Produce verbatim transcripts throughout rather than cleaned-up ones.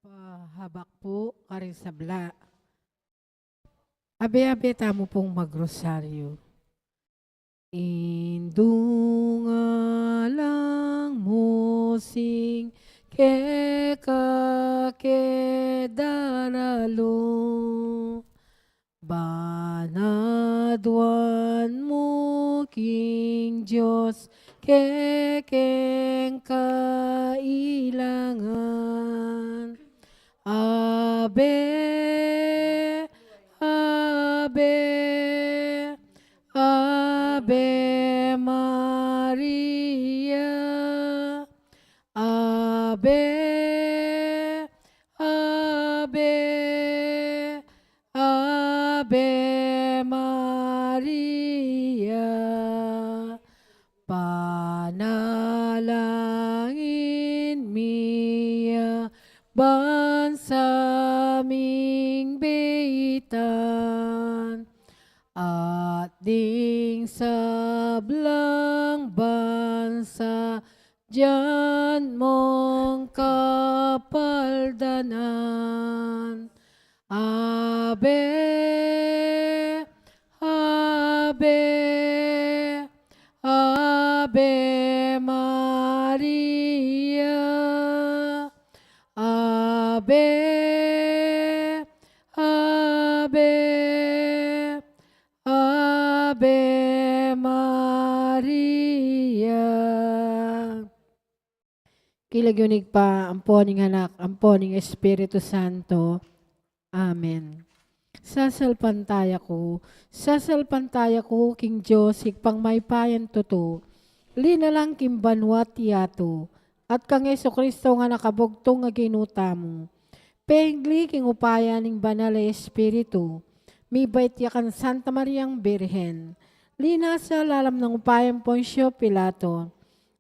Pahabak pu karing sabla. Abe-abe tamu pung magrosaryu. Indungalang mu sing keka ke daralu. Banaduan mu king Dios kekeng kailangan. Ave, Ave, Ave Maria. Ave, Ave, Ave Maria. Panalangin mi ya bansa ming beitan, at ding sablang bansa dian mong kapaldanan. Ave, Ave, Ave Maria. Ave, Ave, Ave Maria. King lagyu ning Ibpa, ampo ning Anak, ampo ning Espiritu Santo. Amen. Sasalpantaya ku, sasalpantaya ku king Dios, Ibpang mayupayang tutu, linalang king banua't yatu, at kang Jesucristo a anak a bugtung a Ginu tamu, pengli king upaya ning Banal a Espiritu, mibait ya kang Santa Mariang Birhen, linasa lalam ning upaya nang Poncio Pilato,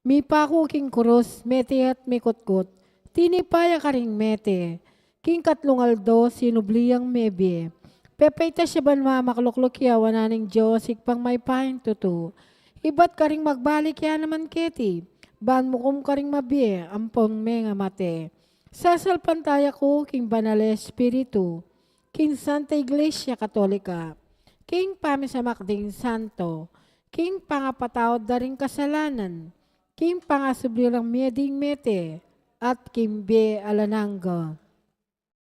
mipaku king krus, mete at mikutkut, tinipa ya karing mete, king katlung aldo sinubli yang mebie, pepaitas ya banua, maklukluk ya wanan ning Dios, Ibpang mayupayang tutu, ibat karing magbalik ya naman keti, ban mukum karing mabie ampong mengamate. Sasalpantaya ku king Banal a Espiritu, king Santa Iglesia Katolika, king pamisamak ding santo, king pangapatawad da ring kasalanan, king pangasubli rang mie ding mete, at king bie alang angga.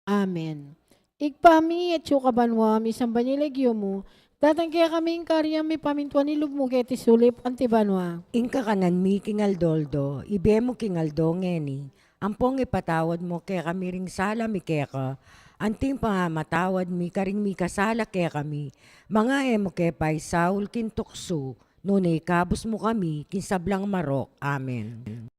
Amen. Ibpa mi, atsu ka banua, misamban ya ing lagyu mu, datang kekami ing kayarian mi, pamintuan ing lub mu keti sulip anti banua. Ing kakanan mi king aldo-aldo, ibie mu king aldo ngeni, ampong ipatawad mu kekami ring sala mi keka, anti ing pamamatawad mi karing mikasala kekami, manga e mu ke paisaul king tuksu, nune ikabus mu kami king sablang marok. Amen.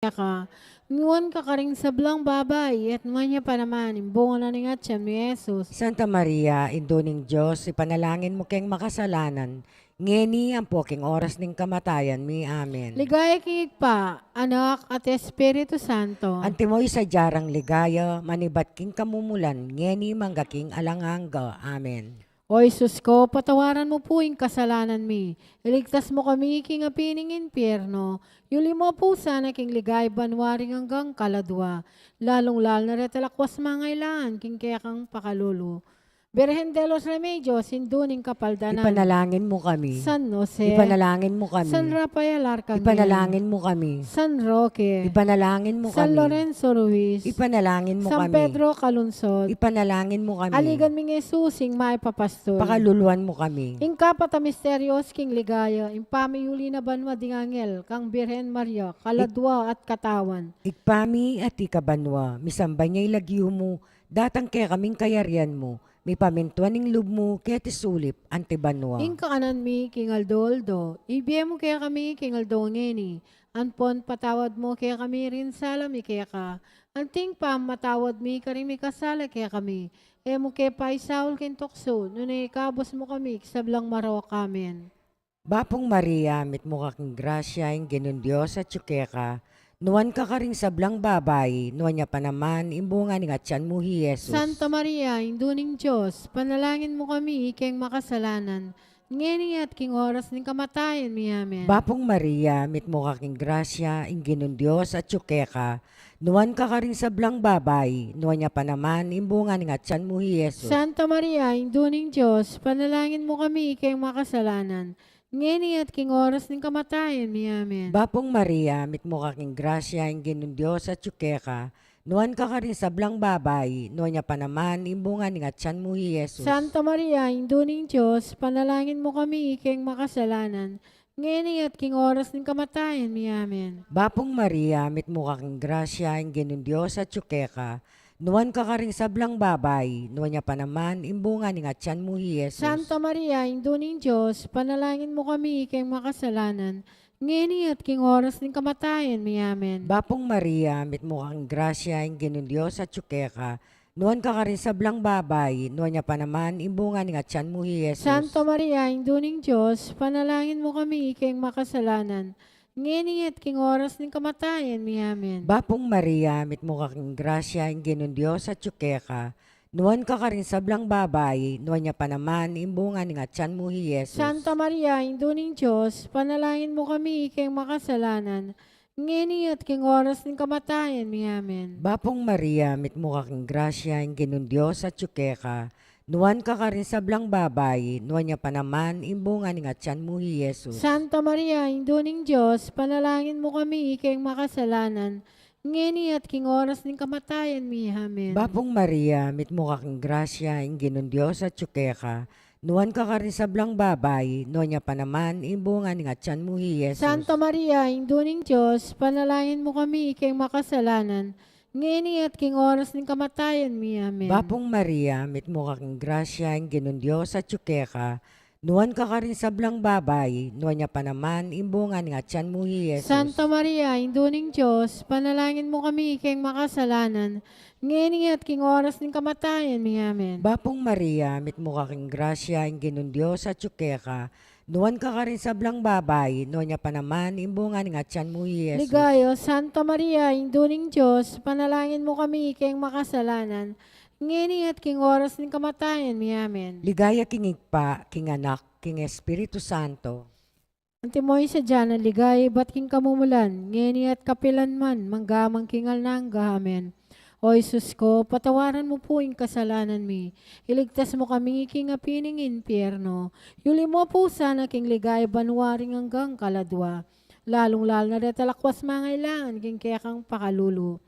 keka, nuan ka karing sablang babai, at nuan ya pa naman ing bunga na ning atyan mu, i Jesus. Santa Maria, Indu ning Dios, ipanalangin mu keng makasalanan, ngeni ampo king oras ning kamatayan mi. Amen. Ligaya king Ibpa, Anak, at Espiritu Santo. Antimo ing sadya rang ligaya, manibat king kamumulan, ngeni mangga king alang angga. Amen. O Jesus ko, patawaran mu pu ing kasalanan mi, iligtas mu kami king api ning impyerno, yuli mu pu sana king ligaya banua ring anggang kaladua, lalung-lalu na reta lakwas mangailangan king kekang pakalulu. Birhen de los Remedios, Indu ning Kapaldanan. Ipanalangin mu kami. San Jose. Ipanalangin mu kami. San Rafael Arcangel. Ipanalangin mu kami. San Roque. Ipanalangin mu kami. San Lorenzo Ruiz. Ipanalangin mu kami. San Pedro Calungsod. Ipanalangin mu kami. Aligan ming Jesus, ing mayap a pastul. Pakaluluan mu kami. Ing kapat a misteryos king ligaya, ing pamiyuli na banua ding anghel kang Birhen Maria, kaladua at katawan. Ibpa mi, atiu ka banua, misamban ya ing lagyu mu, datang kekami ing kayarian mu, mipamintuan ing lub mu keti sulip anti banua. Ing kakanan mi king aldo-aldo, ibie mu kekami king aldo ngeni, ampon patawad mu kekami ring sala mi keka, anti ing pamamatawad mi karing mikasala kekami. E mu ke paisaul king tuksu, nune ikabus mu kami king sablang marok. Amen. Bapung Maria, mitmu ka king grasya, ing Ginung Dios atyu keka, nuan ka karing sablang babai, nuan ya pa naman ing bunga ning atyan mu, i Jesus. Santa Maria, Indu ning Dios, ipanalangin mu kami ikeng makasalanan, ngeni at king oras ning kamatayan mi. Amen. Bapung Maria, mitmu ka king grasya, ing Ginung Dios atyu keka, nuan ka karing sablang babai, nuan ya pa naman ing bunga ning atyan mu, i Jesus. Santa Maria, Indu ning Dios, ipanalangin mu kami ikeng makasalanan, ngeni at king oras ning kamatayan mi. Amen. Bapung Maria, mitmu ka king grasya, ing Ginung Dios atyu keka, nuan ka karing sablang babai, nuan ya pa naman ing bunga ning atyan mu, i Jesus. Santa Maria, Indu ning Dios, ipanalangin mu kami ikeng makasalanan, ngeni at king oras ning kamatayan mi. Amen. Bapung Maria, mitmu ka king grasya, ing Ginung Dios atyu keka, nuan ka karing sablang babai, nuan ya pa naman ing bunga ning atyan mu, i Jesus. Santa Maria, Indu ning Dios, ipanalangin mu kami ikeng makasalanan, ngeni at king oras ning kamatayan mi. Amen. Bapung Maria, mitmu ka king grasya, ing Ginung Dios atyu keka, nuan ka karing sablang babai, nuan ya pa naman ing bunga ning atyan mu, i Jesus. Santa Maria, Indu ning Dios, ipanalangin mu kami ikeng makasalanan, ngeni at king oras ning kamatayan mi. Amen. Bapung Maria, mitmu ka king grasya, ing Ginung Dios atyu keka, nuan ka karing sablang babai, nuan ya pa naman ing bunga ning atyan mu, i Jesus. Santa Maria, Indu ning Dios, ipanalangin mu kami ikeng makasalanan, ngeni at king oras ning kamatayan mi. Amen. Bapung Maria, mitmu ka king grasya, ing Ginung Dios atyu keka, nuan ka karing sablang babai, nuan ya pa naman ing bunga ning atyan mu, i Jesus. Santa Maria, Indu ning Dios, ipanalangin mu kami ikeng makasalanan, ngeni at king oras ning kamatayan mi. Amen. Bapung Maria, mitmu ka king grasya, ing Ginung Dios atyu keka, nuan ka karing sablang babai, nuan ya pa naman ing bunga ning atyan mu, i Jesus. Santa Maria, Indu ning Dios, ipanalangin mu kami ikeng makasalanan, ngeni at king oras ning kamatayan mi. Amen. Bapung Maria, mitmu ka king grasya, ing Ginung Dios atyu keka, nuan ka karing sablang babai, nuan ya pa naman ing bunga ning atyan mu, i Jesus. Santa Maria, Indu ning Dios, ipanalangin mu kami ikeng makasalanan, ngeni at king oras ning kamatayan mi. Amen. Bapung Maria, mitmu ka king grasya, ing Ginung Dios atyu keka, nuan ka karing sablang babai, nuan ya pa naman ing bunga ning atyan mu, i Jesus. Ligaya, Santa Maria, Indu ning Dios, ipanalangin mu kami ikeng makasalanan, ngeni at king oras ning kamatayan mi. Amen. Ligaya king Ibpa, king Anak, king Espiritu Santo. Antimo ing sadya nang ligaya ibat king kamumulan, ngeni at kapilan man, mangga man king alang angga. Amen. O Jesus ko, patawaran mu pu ing kasalanan mi, iligtas mu kami king api ning impyerno, yuli mu pu sana king ligaya banua ring anggang kaladua, lalung-lalu na reta lakwas mangailangan king kekang pakalulu.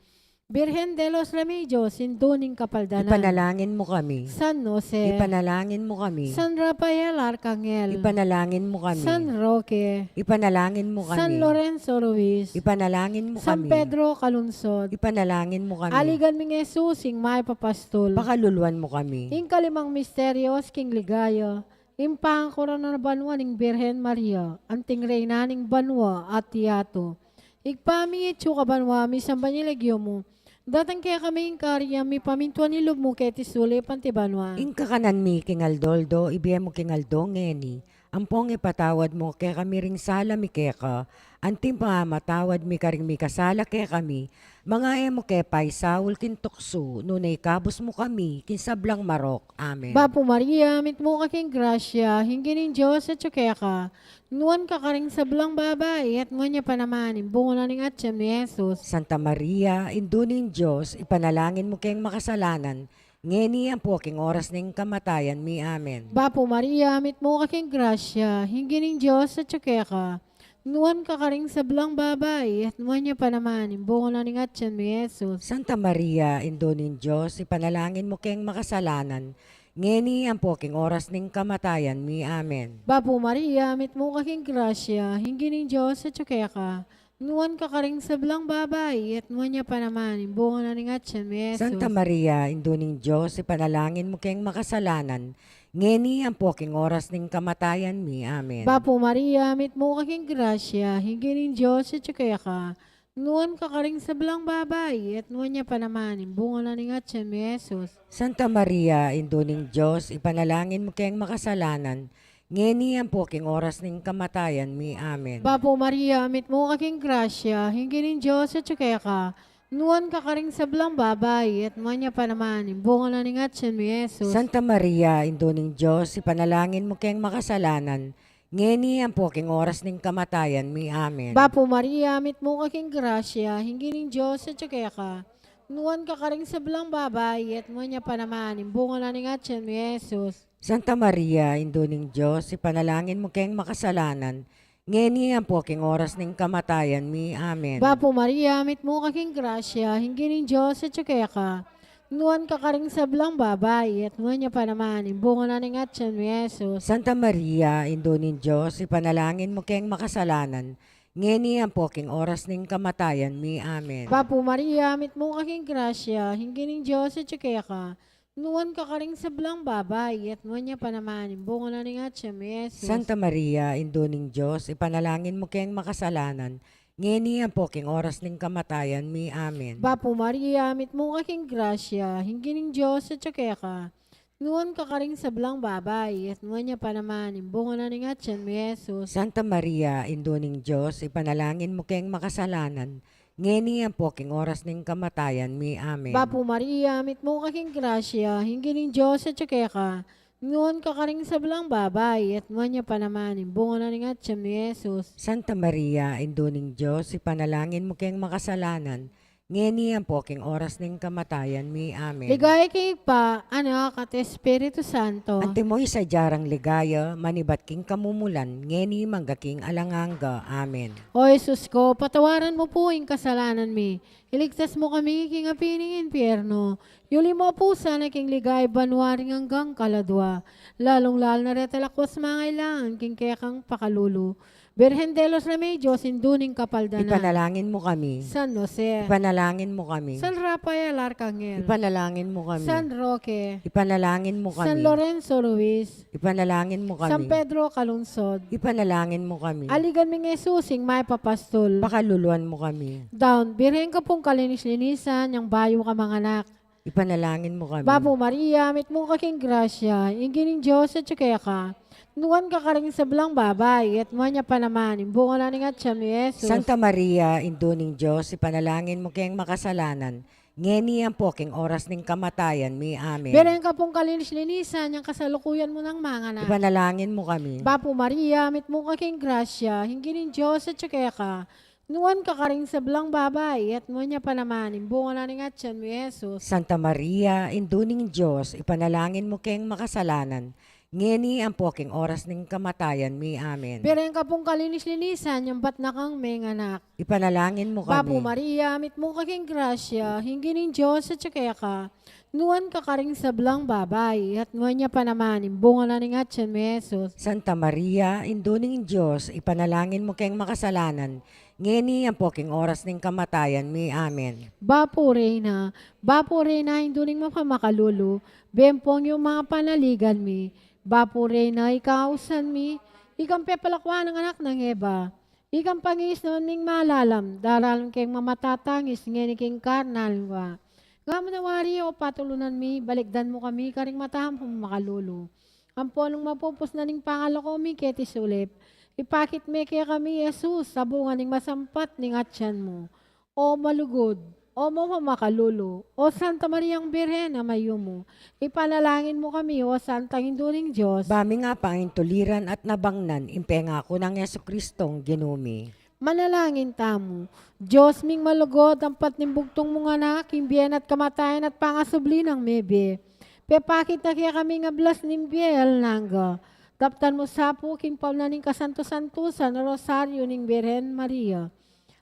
Birhen de los Remedios, Indu ning Kapaldanan. Ipanalangin mu kami. San Jose. Ipanalangin mu kami. San Rafael Arcangel. Ipanalangin mu kami. San Roque. Ipanalangin mu kami. San Lorenzo Ruiz. Ipanalangin mu kami. San Pedro Calungsod. Ipanalangin mu kami. Aligan ming Jesus, ing mayap a pastul. Pakaluluan mu kami. Ing kalimang misteryos king ligaya, ing pangkorona na banua ning Birhen Maria, anting Reyna ning banua at yatu. Ibpa mi, atsu ka banua, misamban ya ing lagyu mu. Datang kekami ing kayarian mi, pamintuan ing lub mu keti sulip anti banua. Ing kakanan mi king aldo-aldo, ibie mu king aldo ngeni. Ampong ipatawad mu kekami ring sala mi keka, anti ing pamamatawad mi karing mikasala kekami. Manga e mu ke paisaul king tuksu, nune ikabus mu kami king sablang marok. Amen. Bapu Maria, mitmu ka king grasya, ing Ginung Dios atsu keka. Nuan ka karing sablang babai, at nuan ya pa naman ing bunga na ning atian mu, i Jesus. Santa Maria, Indu ning Dios, ipanalangin mu keng makasalanan, ngeni ampo king oras ning kamatayan mi. Amen. Bapu Maria, mitmu ka king grasya, ing Ginung Dios atsu keka. Nuan ka karing sablang babai, at nuan ya pa naman ing bunga na ning atian mu, i Jesus. Santa Maria, Indu ning Dios, ipanalangin mu keng makasalanan, ngeni ampo king oras ning kamatayan mi. Amen. Bapu Maria, mitmu ka king grasya, ing Ginung Dios atsu keka. Nuan ka karing sablang babai, at nuan ya pa naman ing bunga na ning atian mu, i Jesus. Santa Maria, Indu ning Dios, ipanalangin mu keng makasalanan, ngeni ampo king oras ning kamatayan mi. Amen. Bapu Maria, mitmu ka king grasya, ing Ginung Dios atsu keka. Nuan ka karing sablang babai, at nuan ya pa naman ing bunga na ning atian mu, i Jesus. Santa Maria, Indu ning Dios, ipanalangin mu keng makasalanan, ngeni ampo king oras ning kamatayan mi. Amen. Bapu Maria, mitmu ka king grasya, ing Ginung Dios atsu keka. Nuan ka karing sablang babai, at nuan ya pa naman ing bunga na ning atian mu, i Jesus. Santa Maria, Indu ning Dios, ipanalangin mu keng makasalanan, ngeni ampo king oras ning kamatayan mi. Amen. Bapu Maria, mitmu ka king grasya, ing Ginung Dios atsu keka. Nuan ka karing sablang babai, at nuan ya pa naman ing bunga na ning atian mu, i Jesus. Santa Maria, Indu ning Dios, ipanalangin mu keng makasalanan, ngeni ampo king oras ning kamatayan mi. Amen. Bapu Maria, mitmu ka king grasya, ing Ginung Dios atsu keka. Nuan ka karing sablang babai, at nuan ya pa naman ing bunga na ning atian mu, i Jesus. Santa Maria, Indu ning Dios, ipanalangin mu keng makasalanan, ngeni ampo king oras ning kamatayan mi. Amen. Bapu Maria, mitmu ka king grasya, ing Ginung Dios atsu keka. Nuan ka karing sablang babai, at nuan ya pa naman ing bunga na ning atian mu, i Jesus. Santa Maria, Indu ning Dios, ipanalangin mu keng makasalanan, ngeni ampo king oras ning kamatayan mi. Amen. Bapu Maria, mitmu ka king grasya, ing Ginung Dios atsu keka. Nuan ka karing sablang babai, at nuan ya pa naman ing bunga na ning atian mu, i Jesus. Santa Maria, Indu ning Dios, ipanalangin mu keng makasalanan, ngeni ampo king oras ning kamatayan mi. Amen. Bapu Maria, mitmu ka king grasya, ing Ginung Dios atsu keka. Nuan ka karing sablang babai, at nuan ya pa naman ing bunga na ning atian mu, i Jesus. Santa Maria, Indu ning Dios, ipanalangin mu keng makasalanan, ngeni ampo king oras ning kamatayan mi. Amen. Ligaya king Ibpa, Anak, at Espiritu Santo. Antimo ing sadya rang ligaya, manibat king kamumulan, ngeni mangga king alang angga. Amen. O Jesus ko, patawaran mu pu ing kasalanan mi. Iligtas mu kami king api ning impyerno. Yuli mu pu sana king ligaya banua ring anggang kaladua. Lalung-lalu na reta lakwas mangailangan king kekang pakalulu. Birhen de los Remedios, Indu ning Kapaldanan. Ipanalangin mu kami. San Jose. Ipanalangin mu kami. San Rafael Arcangel. Ipanalangin mu kami. San Roque. Ipanalangin mu kami. San Lorenzo Ruiz. Ipanalangin mu kami. San Pedro Calungsod. Ipanalangin mu kami. Aligan ming Jesus, ing mayap a pastul. Pakaluluan mu kami. Daun, Birhen ka pung kalinis-linisan, yang bayu ka manganak. Ipanalangin mu kami. Bapu Maria, mitmu ka king grasya, ing Ginung Dios atsu keka. Nuan ka karing sablang babai, at nuan ya pa naman ing bunga na ning atian mu, i Jesus. Santa Maria, Indu ning Dios, ipanalangin mu keng makasalanan, ngeni ampo king oras ning kamatayan mi. Amen. Birhen ka pung kalinis-linisan, yang kasalukuyan mu nang manganak. Ipanalangin mu kami. Bapu Maria, mitmu ka king grasya, ing Ginung Dios atsu keka. Nuan ka karing sablang babai, at nuan ya pa naman ing bunga na ning atian mu, i Jesus. Santa Maria, Indu ning Dios, ipanalangin mu keng makasalanan, ngeni ampo king oras ning kamatayan mi. Amen. Birhen ka pung kalinis-linisan, yang bat na kang menganak. Ipanalangin mu kami. Bapu Maria, mitmu ka king grasya, ing Ginung Dios atsu keka. Nuan ka karing sablang babai, at nuan ya pa naman ing bunga na ning atian mu, i Jesus. Santa Maria, Indu ning Dios, ipanalangin mu keng makasalanan, ngeni ampo king oras ning kamatayan mi. Amen. Bapu Reyna, Bapu Reyna, Indu ning mapamakalulu, bempong yu ing manga panaligan mi. Bapu Reyna, ika ing ausan mi, ika ing pepalakuan ning anak nang Eva. Ikang pangis naman ming malalam, daralan keng mamatatangis, ngeni king karnal wa. Nga manawari, o patulunan mi, balikdan mu kami karing mata mung makalulu. Ampo nung mapupus na ning pangalako mi keti sulip, ipakit me kekami i Jesus, a bunga ning masampat ning atian mu. O malugud, o mapamakalulu, o Santa Mariang Birhen a mayumu, ipanalangin mu kami, o Santang Indu ning Dios. Ba ming apangintuliran at nabangnan ing pengaku nang Jesucristong Ginu mi. Manalangin tamu. Dios ming malugud, ampat ning bugtung mung Anak, ing bie na at kamatayan at pangasubli nang mebie, pepakit na kekami ing ablas ning bie alang angga. Daptan mu sa pu king pauna ning kasantu-santusan a Rosario ning Birhen Maria.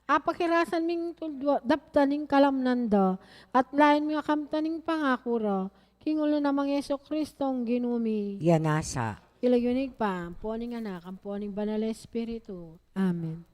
Apakirasan ming tuldua, daptan ing kalamnan da, at lain ming akamtan ing pangaku ra, king ulu na nang Jesucristong Ginu mi. Iya na sa. King lagyu ning Ibpa, ampo ning Anak, ampo ning Banal a Espiritu. Amen.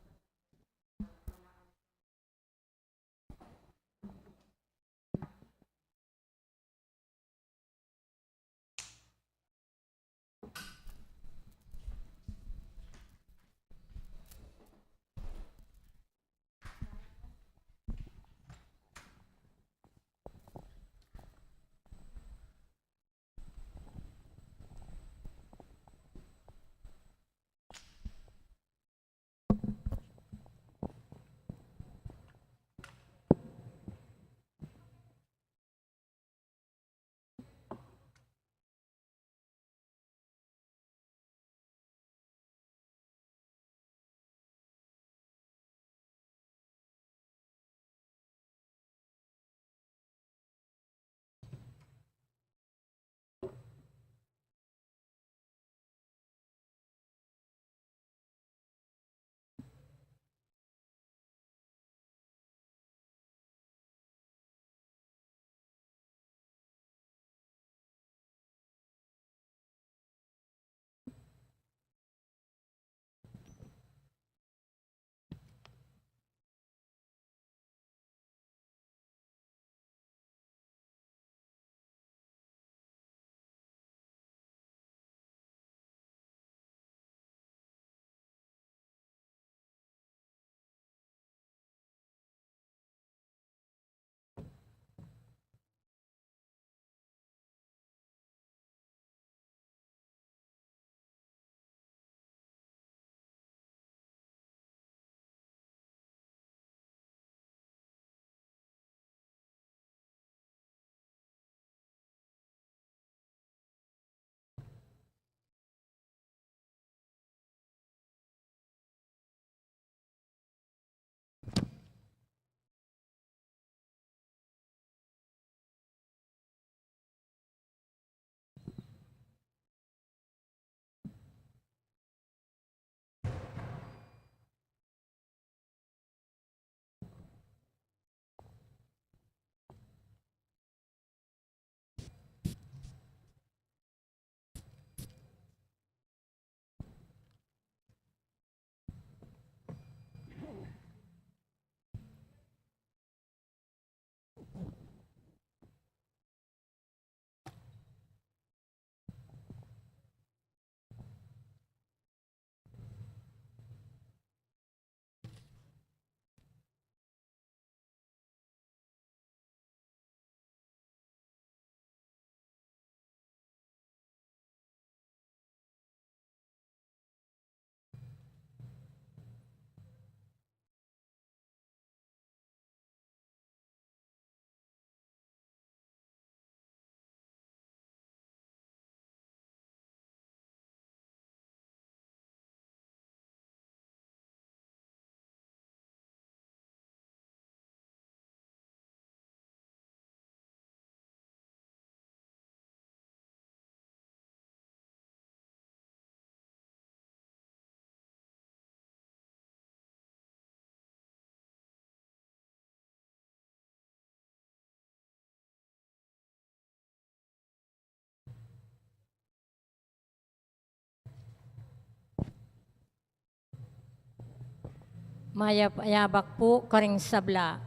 Mayap a yabak pu karing sabla.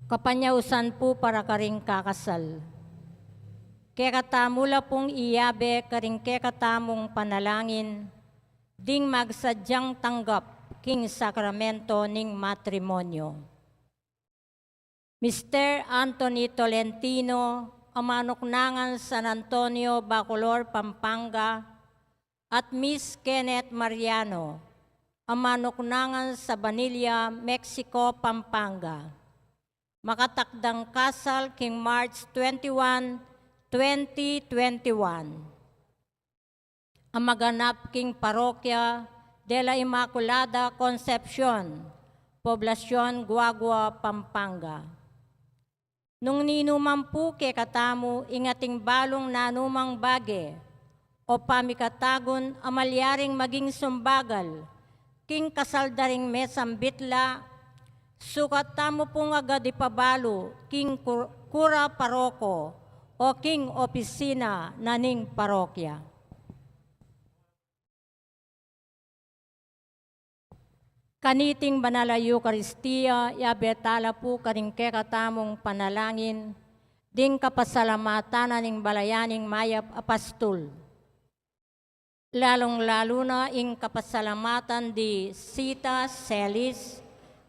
Kapanyausan pu para karing kakasal. Kekatamu la pung iyabe karing kekatamung panalangin, ding magsadyang tanggap king sakramento ning matrimonyo. Mister Anthony Tolentino, a manuknangan San Antonio, Bacolor, Pampanga, at Miss Kenneth Mariano, a manuknangan Sabanilla, Mexico, Pampanga. Makatakdang kasal king March twenty-one, twenty twenty-one. A maganap king Parokya de la Inmaculada Concepcion, Poblacion Guagua, Pampanga. Nung ninuman pu kekatamu ing ating balung nanumang bage o pamikatagun a malyaring maging sumbagal king kasal da ring mesambit la, sukat tamu pung agad ipabalu king kur-, kura paroko o king opisina na ning parokya. Kaniting banal a Eukaristia, yabe tala pu karing kekatamung panalangin ding kapasalamatan na ning balayan ning mayap a pastul. Lalung-lalu na ing kapasalamatan di Sita Celis,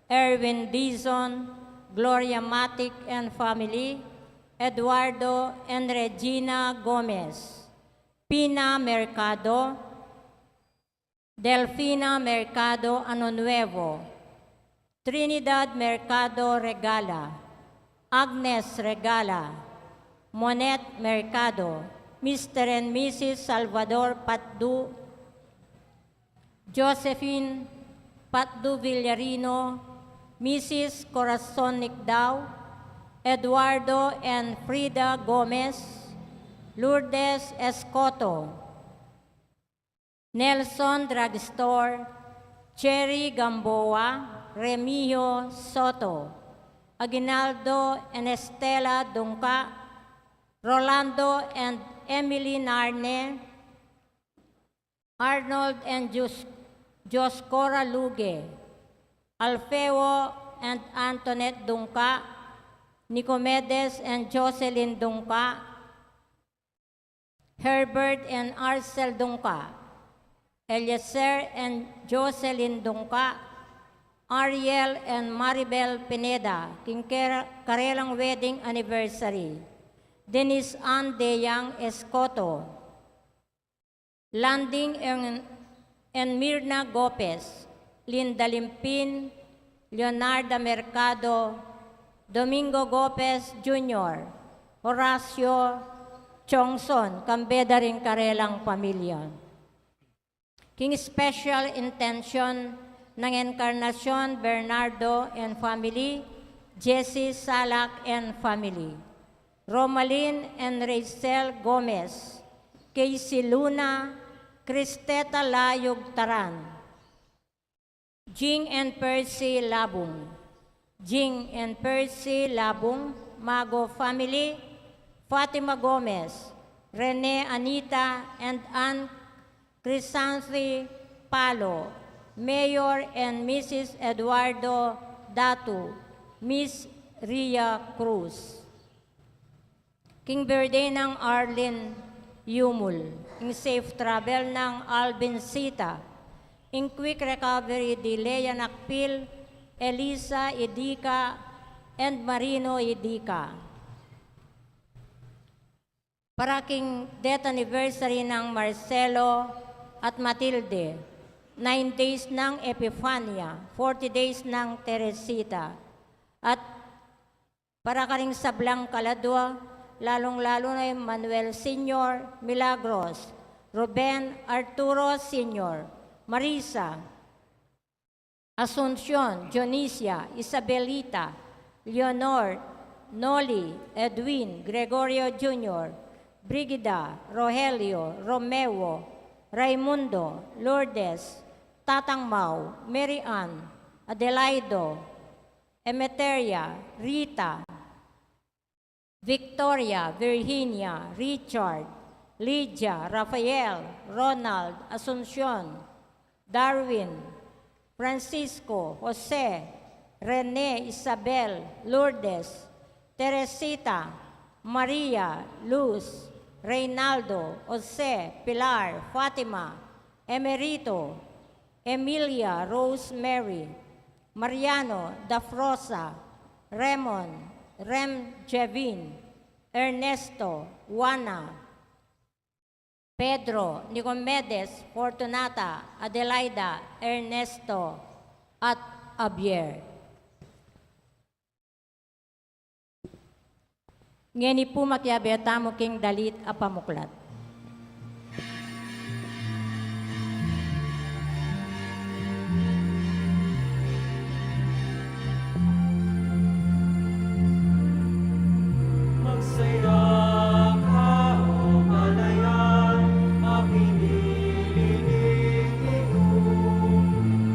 Erwin Dizon, Gloria Matic and family, Eduardo and Regina Gomez, Pina Mercado, Delfina Mercado Ano Nuevo, Trinidad Mercado Regala, Agnes Regala, Monet Mercado, Mister and Missus Salvador Patdu, Josephine Patdu Villarino, Missus Corazon Nicdao, Eduardo and Frida Gomez, Lourdes Escoto, Nelson Drugstore, Cherry Gamboa, Remigio Soto, Aguinaldo and Estela Dungca, Rolando and Emily Narne, Arnold and Jus-, Joscora Luge, Alfeo and Antoinette Dungca, Nicomedes and Jocelyn Dungca, Herbert and Arcel Dungca, Eliezer and Jocelyn Dungca, Ariel and Maribel Pineda, king kera-, karelang wedding anniversary, Denise Ann Deyang Escoto, Landing and, and Mirna Gopez, Linda Limpin, Leonarda Mercado, Domingo Gopez Junior, Horacio Chongson, kambe da ring karelang pamilya. King special intention nang Encarnacion Bernardo and family, Jessie Salak and family, Romalyn and Rachel Gomez, Casey Luna, Cristeta Layug Taran, Jing and Percy Labung, Jing and Percy Labung, Mago family, Fatima Gomez, Rene, Anita, and Ann Crisanthi Palo, Mayor and Missus Eduardo Datu, Miss Ria Cruz. King birthday nang Arlene Yumul, king safe travel nang Alvin Sita, king quick recovery di Lea Nakpil, Elisa Idika, and Marino Idika. Para king death anniversary nang Marcelo at Matilde, nine days nang Epifania, forty days nang Teresita, at para karing sablang kaladua, lalung-lalu na i Manuel Senior, Milagros, Ruben, Arturo Senior, Marisa, Asuncion, Dionisia, Isabelita, Leonor, Noli, Edwin, Gregorio Junior, Brigida, Rogelio, Romeo, Raimundo, Lourdes, Tatang Mau, Mary Ann, Adelaido, Emeteria, Rita, Victoria, Virginia, Richard, Lydia, Rafael, Ronald, Asuncion, Darwin, Francisco, Jose, Rene, Isabel, Lourdes, Teresita, Maria, Luz, Reynaldo, Jose, Pilar, Fatima, Emerito, Emilia Rosemary, Mariano Dafrosa, Remon, Rem Jevin, Ernesto, Juana, Pedro, Nicomedes, Fortunata, Adelaida, Ernesto, at Javier. Ngeni pu makiabe tamu king dalit a pamuklat. Magsaya ka, o palayan a pinili ning Ginu,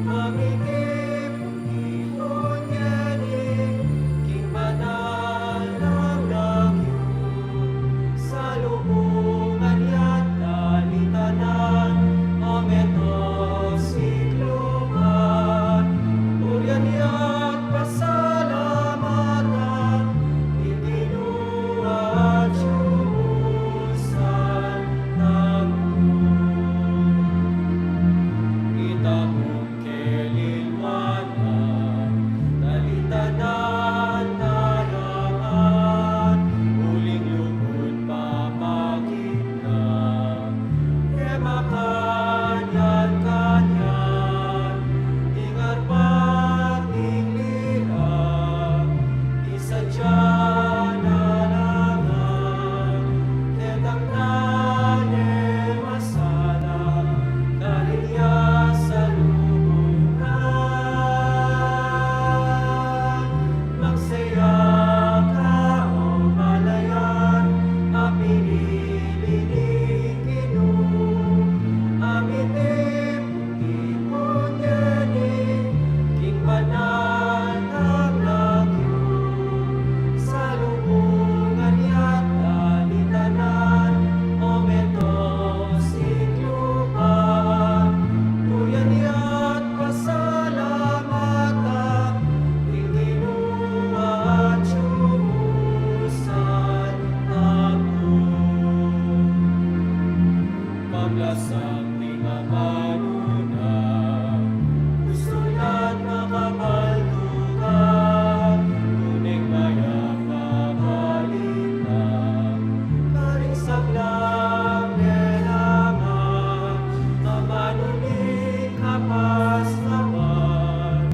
mamiting ipun ngeni king banal nang lagyu. Salubungan ya't dalitanan, o meto siklupan. Purian ya't pasalamatan ing Ginu at yubusan tamu. Ita mu keliwan na, dalitanan na ya ngan, uling lugud papakit na, e makanyan-kanyan, ing arbat ning lira, isadya na la ngan, ketang tane masala, karin ya salubungan. Magsaya ka, o palayan a pinili ning Ginu, a mitipun-tipun ngeni king banal nang lagyu. Salubungan ya't dalitanan, o meto siklupan. Purian ya't pasalamatan ing Ginu at yubusan tamu. Paglasang ning amanu na, gustu na't makapaldukan, tune mayap a balita, karing sablang melangan, amanu ning kapasnawan,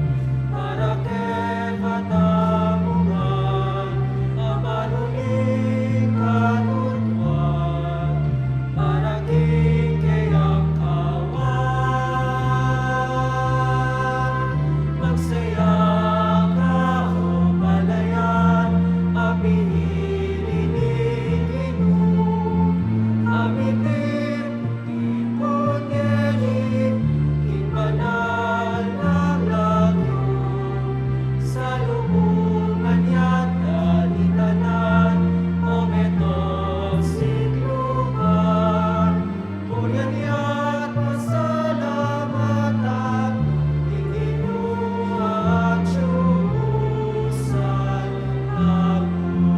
para kekatamu ngan, amanu ning katutuan, para king keyang kawan. Magsaya ka, o palayan a pinili ning Ginu, a mitipun-tipun ngeni king banal nang lagyu. Salubungan ya't dalitanan, o meto siklupan. Purian ya't pasalamatan ing Ginu at yubusan tamu.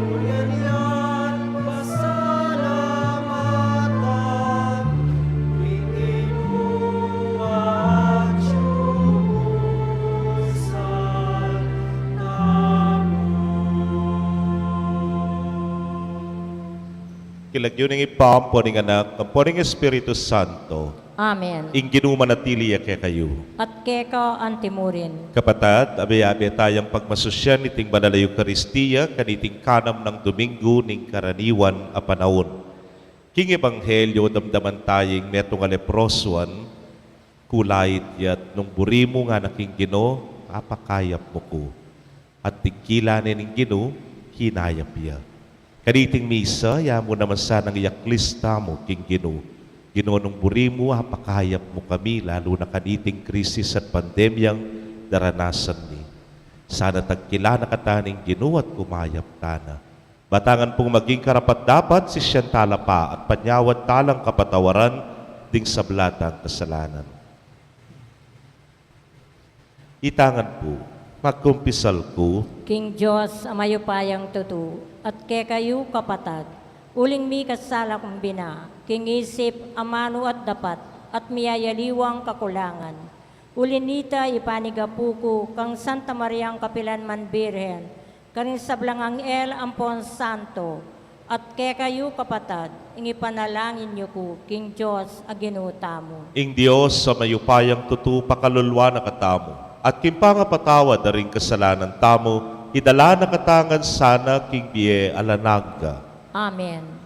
Purian ya't pasalamatan ing Ginu at yubusan tamu. King lagyu ning Ibpa, ampo ning Anak, ampo ning Espiritu Santo. Amen. Ing Ginu manatili ya kekayu. At keka antimurin. Kapatad, abe-abe tayang pagmasusyan iting banal a Eukaristia kaniting kanam nang Dominggu ning Karaniwan a panaun. King Ebanghelyo, damdaman taya ing metung a leprosuan, kulait ya't nung buri mu ngana king Ginu, apakayap mu ku. At dingkila ne ning Ginu, kinayap ya. Kaniting misa, ya mu naman sanang iaklis tamu king Ginu. Ginu, nung buri mu, apakayap mu kami, lalu na kaniting krisis at pandemyang daranasan mi. Sana tagkila na kata ning Ginu at kumayap tana. Ba ta ngan pung maging karapat-dapat, sisian tala pa at panyawad talang kapatawaran ding sabla tang kasalanan. Ita ngan pu, magkumpisal ku king Dios a mayupayang tutu, at kekayu, kapatad, Uling mikasala kung bina, king isip, amanu at dapat, at miyayaliwang kakulangan. Uli nita, ipanigapu ku kang Santa Mariang kapilan man Birhen, karing sablang anghel ampon santo, at kekayu kapatad, ing ipanalangin yu ku king Dios a Ginu tamu. Ing Dios a mayupayang tutu pakaluluan na katamu, at king pangapatawad da ring kasalanan tamu, idala na katamu ngan sana king bie alang angga. Amen.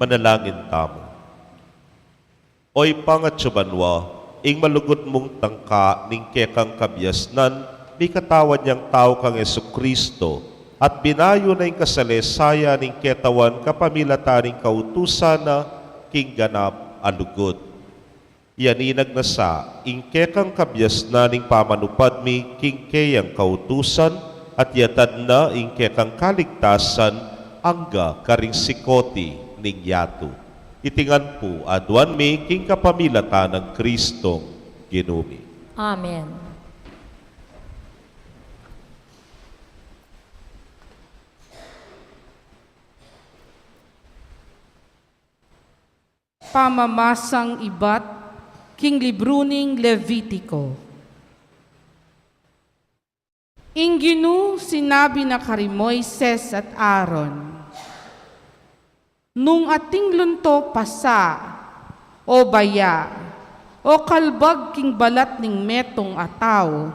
Manalangin tamu. O Ibpa, atsu ka banua, ing malugud mung tangka ning kekang kabiasnan, mikatawan yang tau kang Jesucristo, at binayu na ing kasalesayan ning ketawan kapamilatan ning kautusan na king ganap a lugud. Iyaninag na sa ing kekang kabiasnan ning pamanupad mi king keyang kautusan, at iyatad na ing kekang kaligtasan angga karing sikoti ning yatu. Iti ngan pu aduan mi king kapamilatan nang Kristong Ginu mi. Amen. Pamamasang ibat king libru ning Levitiko. Ing Ginu sinabi na kari Moises at Aaron, Nung ating lunto pasa, o baya, o kalbag king balat ning metung a tau,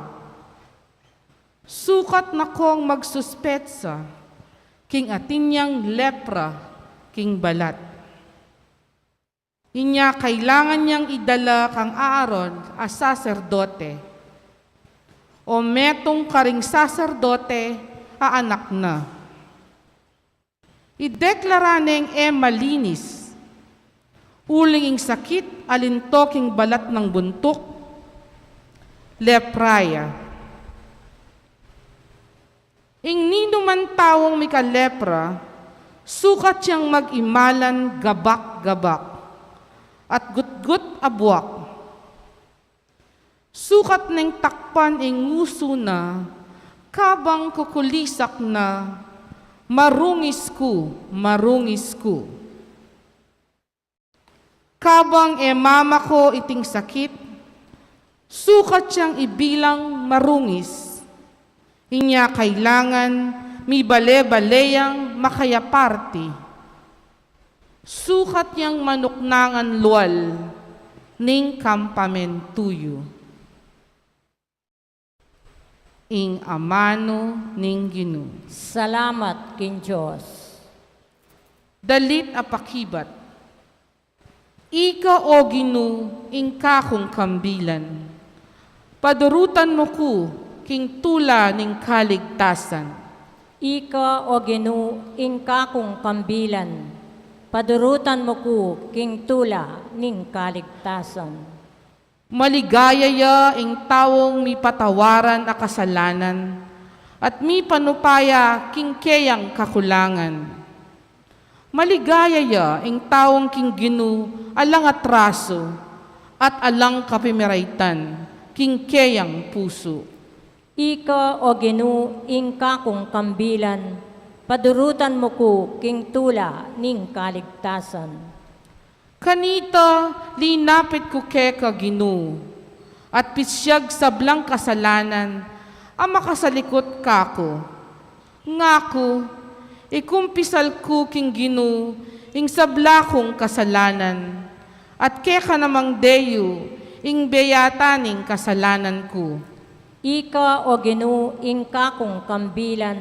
sukat na kong magsuspetsa king atin yang lepra king balat. Inya kailangan yang idala kang Aaron a saserdote, o metung karing saserdote a anak na. Ideklara neng e malinis, uling ing sakit a linto king balat nang buntuk, lepra ya. Ing ninuman taung mika lepra, sukat yang mag-imalan gabak-gabak at gutgut a buak. Sukat neng takpan ing usu na, kabang kukulisak na, "Marungis ku, marungis ku." Kabang e mamako iting sakit, sukat yang ibilang marungis. Inya kailangan mibale-bale yang makayaparti. Sukat yang manuknangan lual ning kampamentu yu. Ing amanu ning Ginu. Salamat king Dios. Dalit a pakibat. Ika, o Ginu, ing kakung kambilan, padurutan mu ku king tula ning kaligtasan. Ika, o Ginu, ing kakung kambilan, padurutan mu ku king tula ning kaligtasan. Maligaya ya ing taung mipatawaran a kasalanan at mipanupa ya king keyang kakulangan. Maligaya ya ing taung king Ginu alang atrasu at alang kapimiraitan king keyang pusu. Ika, o Ginu, ing kakung kambilan, padurutan mu ku king tula ning kaligtasan. Kanita linapit ku keka, Ginu, at pisyag sablang kasalanan a makasalikut kaku. Ngaku, ikumpisal ku king Ginu ing sabla kung kasalanan, at keka namang deyu ing beyatan ning kasalanan ku. Ika, o Ginu, ing kakung kambilan,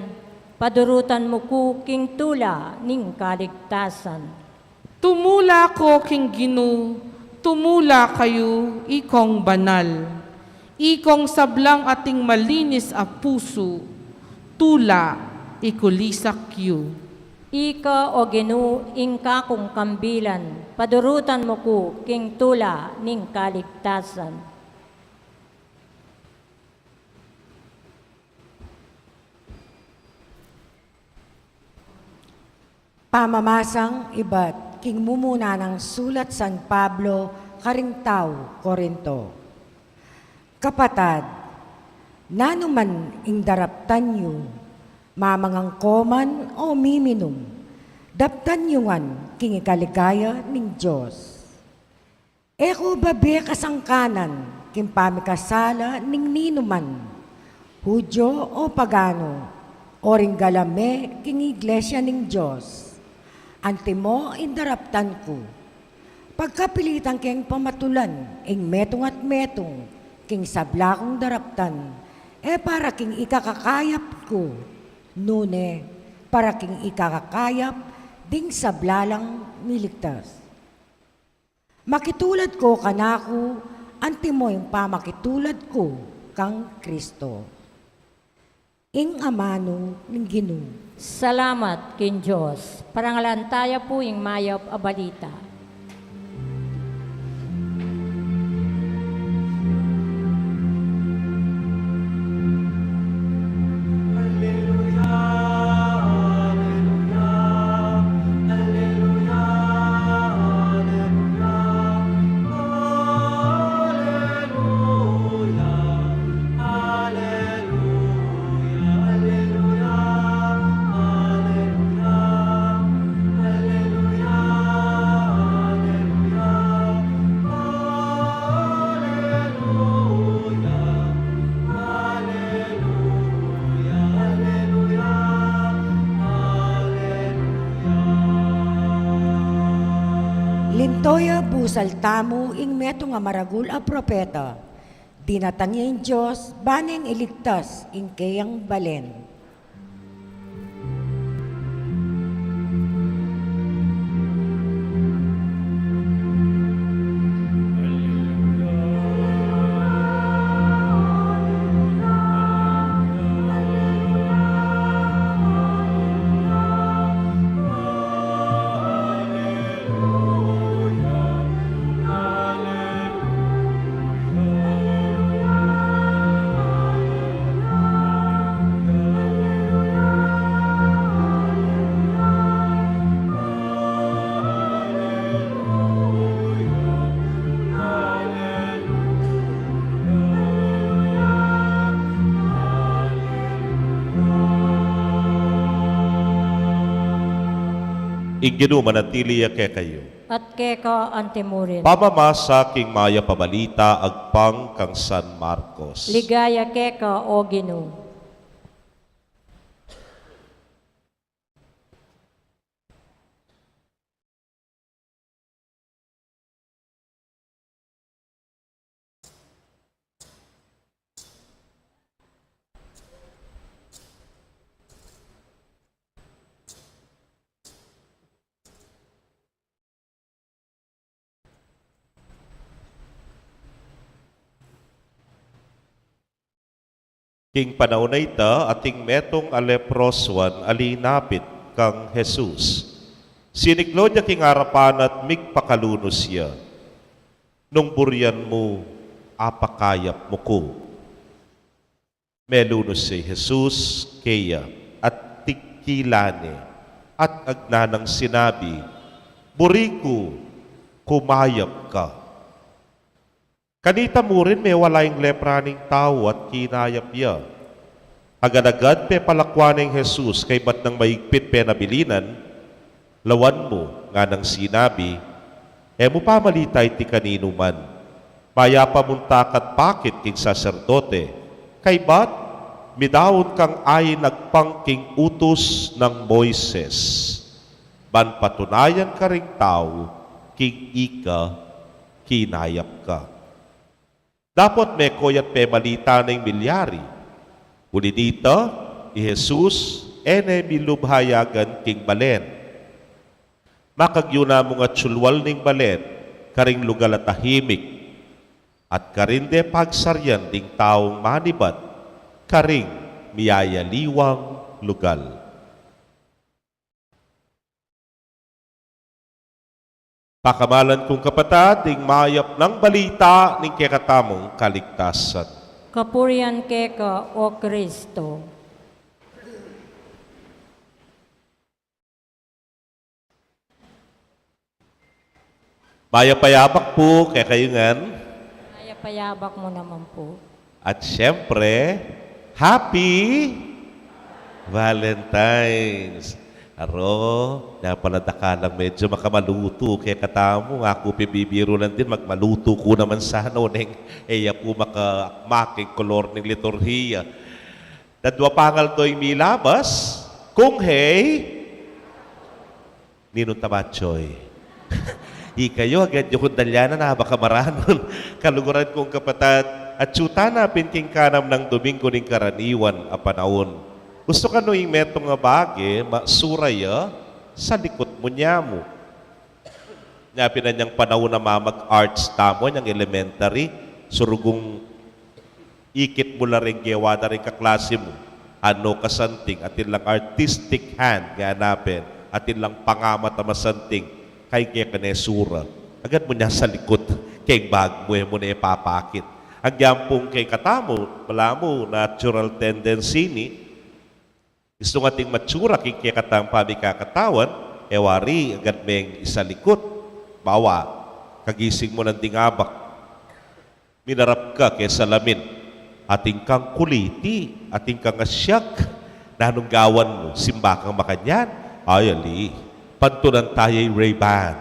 padurutan mu ku king tula ning kaligtasan. Tumula ko king Ginu, tumula kayu, ikong banal, ikong sablang ating malinis a pusu, tula, ikulisak yu. Ika, o Ginu, ing kakung kambilan, padurutan mu ku king tula ning kaligtasan. Pamamasang ibat king mumuna nang sulat San Pablo karing tau Corinto. Kapatad, nanu man ing daraptan yu, mamangan ko man o miminum, daptan yu ngan king ikaligaya ning Dios. E ko babe kasangkanan king pamikasala ning ninuman, Hudyo o pagano, o ring gala me king iglesia ning Dios. Antimo ing daraptan ku, pagkapilitan keng pamatulan ing metung at metung king sabla kung daraptan, e para king ikakakayap ku, nune para king ikakakayap ding sabla lang miligtas. Makitulad ko kanaku, antimo ing pamakitulad ku kang Kristo. Ing amanu ning Ginu. Salamat king Dios. Parangalan taya pu ing mayap a balita. Toya busal tamu ing metung a maragul a propeta. Dinatang ya ing Dios, bang iligtas ing keyang balen. Ing Ginu manatili ya kekayu. At keka antimurin. Pamamasa king mayap a balita agpang kang San Marcos. Ligaya keka, O Ginu. King panaun a ita, atin metung a leprosuan a linapit kang Jesus. Siniklaud ya king arapan na at migpakalunus ya. Nung burian mu, apakayap mu ku. Melunus ya i Jesus keya at tikilan ne, at agna nang sinabi, "Buri ku, kumayap ka." Kanita murin mewala ing lepra ning tau at kinayap ya. Agad-agad pepalakwan ne i Jesus kaybat nang maigpit penabilinan, "Lawan mu," nganang sinabi, "e mu pamalita iti kaninu man. Mayap a munta ka't pakit king saserdote, kaybat midaun kang ain agpang king utus nang Moises, ban patunayan karing tau king ika kinayap ka." Dapot meko ya't pemalita ne ing milyari. Uli nita, i Jesus, e ne milub hayagan king balen. Makagyu na mung atsulwal ning balen karing lugal a tahimik, at karin de pagsarian ding taung manibat karing miyayaliwang lugal. Pakamalan kung kapatad, ing mayap nang balita ning kekatamung kaligtasan. Kapurian keka, O Kristo. Mayap a yabak pu kekayu ngan. Mayap a yabak mu naman pu. At siyempre, Happy Valentine's! Aro, nya pala dakalang medyo makamalutu kekatamu, aku pi bibiru lang din, magmalutu ku naman sana, oneng e ya pu makaakma king kolor ning liturhiya. Dadwa pangal to ing milabas, kung hey, ninung tamatsoy. Ikayu, agad yu kung dalyanan, a, baka maranun. Kaluguran kung kapatad, atsu tana pin king kanam nang Domingo ning karaniwan a panaun. Gustu kanu ing metung a bage, matsura ya, salikut mu nya mu. Nya pin inyang panaun a mamag-arts tamu, inyang elementary, surugung ikit mu la ring gewa da ring kaklase mu. Ano kasanting, atin lang artistic hand, ngana pin, atin lang pangamat a masanting, kaybat keka ne sura. Agad mu nya salikut, keng bag mu, e mu ne papakit. Agyang pung kekatamu, balamu, natural tendency ne, istung ating matsura king kekatang pamikakatawan, e wari agad meng isalikut. Bawa, kagising mu nanding abak, minarap ka keng salamin, atin kang kuliti, atin kang asyak, nanung gawan mu, simba kang makanyan? Ay, ali, pantunan taya i Ray-Ban,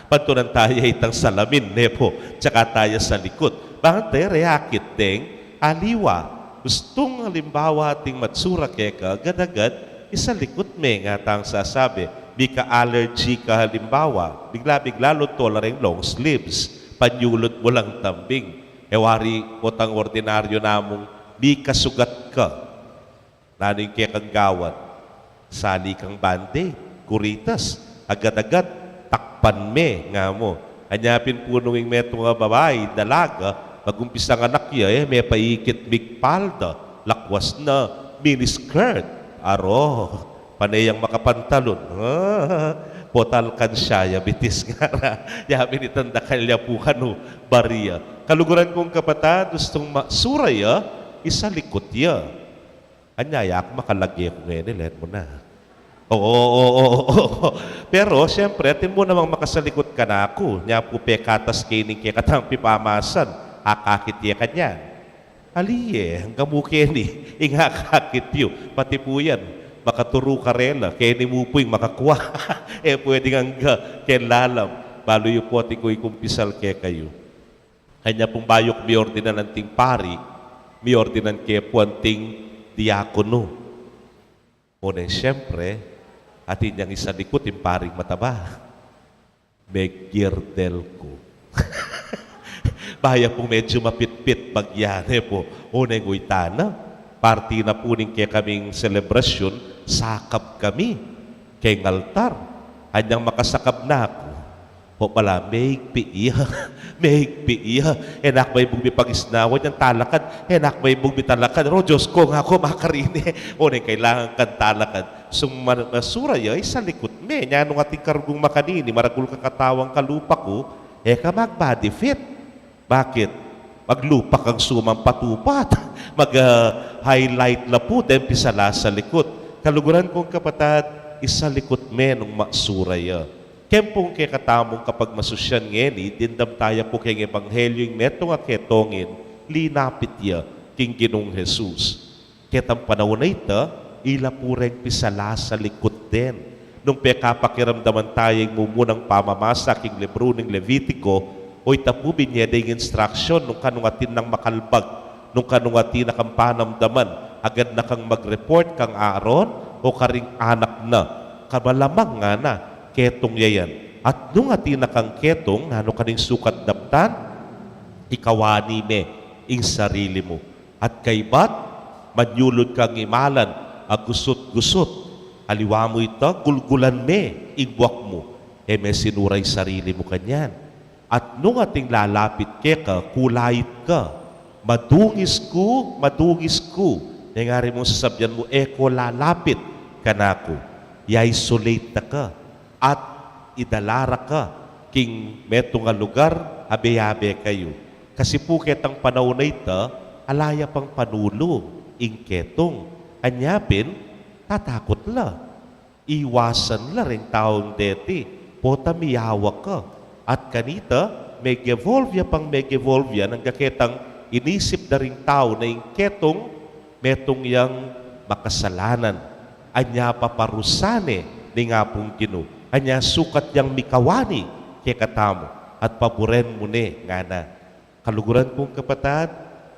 pantunan taya itang salamin, ne pu, tsaka taya salikut. Bang taya reakit deng aliwa. Gustung alimbawa ating matsura keka, agad-agad isalikut me, nga tang sasabi, Mika-allergy ka, halimbawa, bigla-bigla lunto la reng long sleeves, panyulut mu lang tambing. E wari potang ordinaryo namung mika sugat ka. Nanu ing kekang gawan? Sali kang bande, kuritas, agad-agad, takpan me, nga mu. Anya pin punung ing metung a babai, dalaga, mag-umpisang anak ya, e me paikit migpalda, lakwas na, miniskirt. Aro, pane yang makapantalon. Pota alkansya ya, bitis ngara. Ya pin itang dakal ya pu kanu, bari ya. Kaluguran kung kapatad, gustung masura ya, isalikut ya. Anya ya ku, makalage ku ngeni, len mu na. Oo, oo, oo, oo. Pero, siyempre, atin mu namang makasalikut kanaku. Nya pu pekatas ke ning kekatang pipamasan, akakit ye kanyan. Ali ye, angga mu keni, ing akakit yu. Pati pu yan, makaturu karela, keni mu pu ing makakua. E pwedeng angga keng lalam. Balu yu pu atin kung ikumpisal kekayu. Kanya pung bayu ku miordinan anting pari, miordinan ke pu anting diakono. Oneng siyempre, atin yang isalikut ing paring mataba. Megirdel ku. Baya pung medyu mapitpit bagyan, e pu. Oneng uytan na, parti na pu ning kekaming selebrasyun, sakab kami keng altar. Anyang makasakab na ku, o pala, meigpi ya. Meigpi ya. E na ku maibugbi pagisnawan yang talakad. E na ku maibugbi talakad. Aro, Diyos ku, nga ku makarini. Oneng kailangan kang talakad. Sung ma-, masura ya, isalikut me. Nya nung atin karugong makanini, maragul ka katawang kalupa ku, e ka mag-body fit. Bakit? Maglupa kang sumang patupat. Mag, ah, highlight la pu deng pisalasalikut. Kaluguran kung kapatad, isalikut me nung masura ya. Ken pung kekatamung kapagmasusyan ngeni, dimdam taya pu keng ebanghelyu ing metung a ketongin, linapit ya king Ginung Jesus. Ketang panaun a ita, ila pu reng pisalasalikut den. Nung pekapakiramdaman taya ing mumunang pamamasa king libru ning Levitiko, o ita pu binye deng instruction nung kanung atin nang makalbag, nung kanung atin na kang panamdaman, agad na kang mag-report kang Aaron o karing anak na. Kamalamang ngana, ketung ya yan. At nung atin na kang ketung, nanu kaning sukat daptan? Ikawani me ing sarili mu. At kaybat, manyulud kang imalan a gusut-gusut. Aliwa mu ita, gulgulan me ing buak mu. E me sinura ing sarili mu kanyan. At nung ating lalapit keka, kulait ka. Madungis ku, madungis ku. Neng ari mung sasabyan mu, e ko lalapit kanaku. I-isolate da ka. At idala ra ka king metung a lugar, abe-abe kayu. Kasi pu ketang panaun a ita, ala ya pang panulu ing ketung. Anya pin, tatakut la. Iwasan la ring taung deti, pota miyawa ka. At kanita, meg-evolve ya pang meg-evolve ya, nung ketang inisip da ring tau na ing ketung, metung yang makasalanan. Anya paparusan ne ning Apung Ginu. Anya sukat yang mikawani kekatamu at paburen mu ne, ngana. Kaluguran kung kapatad,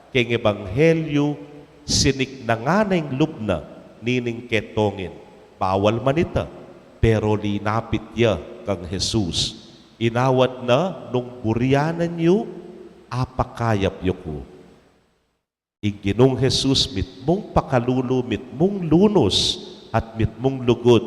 keng ebanghelyu, siniknangan na ing lub na nining ketongin. Bawal man ita, pero linapit ya kang Jesus. Inawat na, nung burianan yu, apakayap yu ku. Ing Ginung Jesus mitmung pakalulu, mitmung lunus, at mitmung lugud,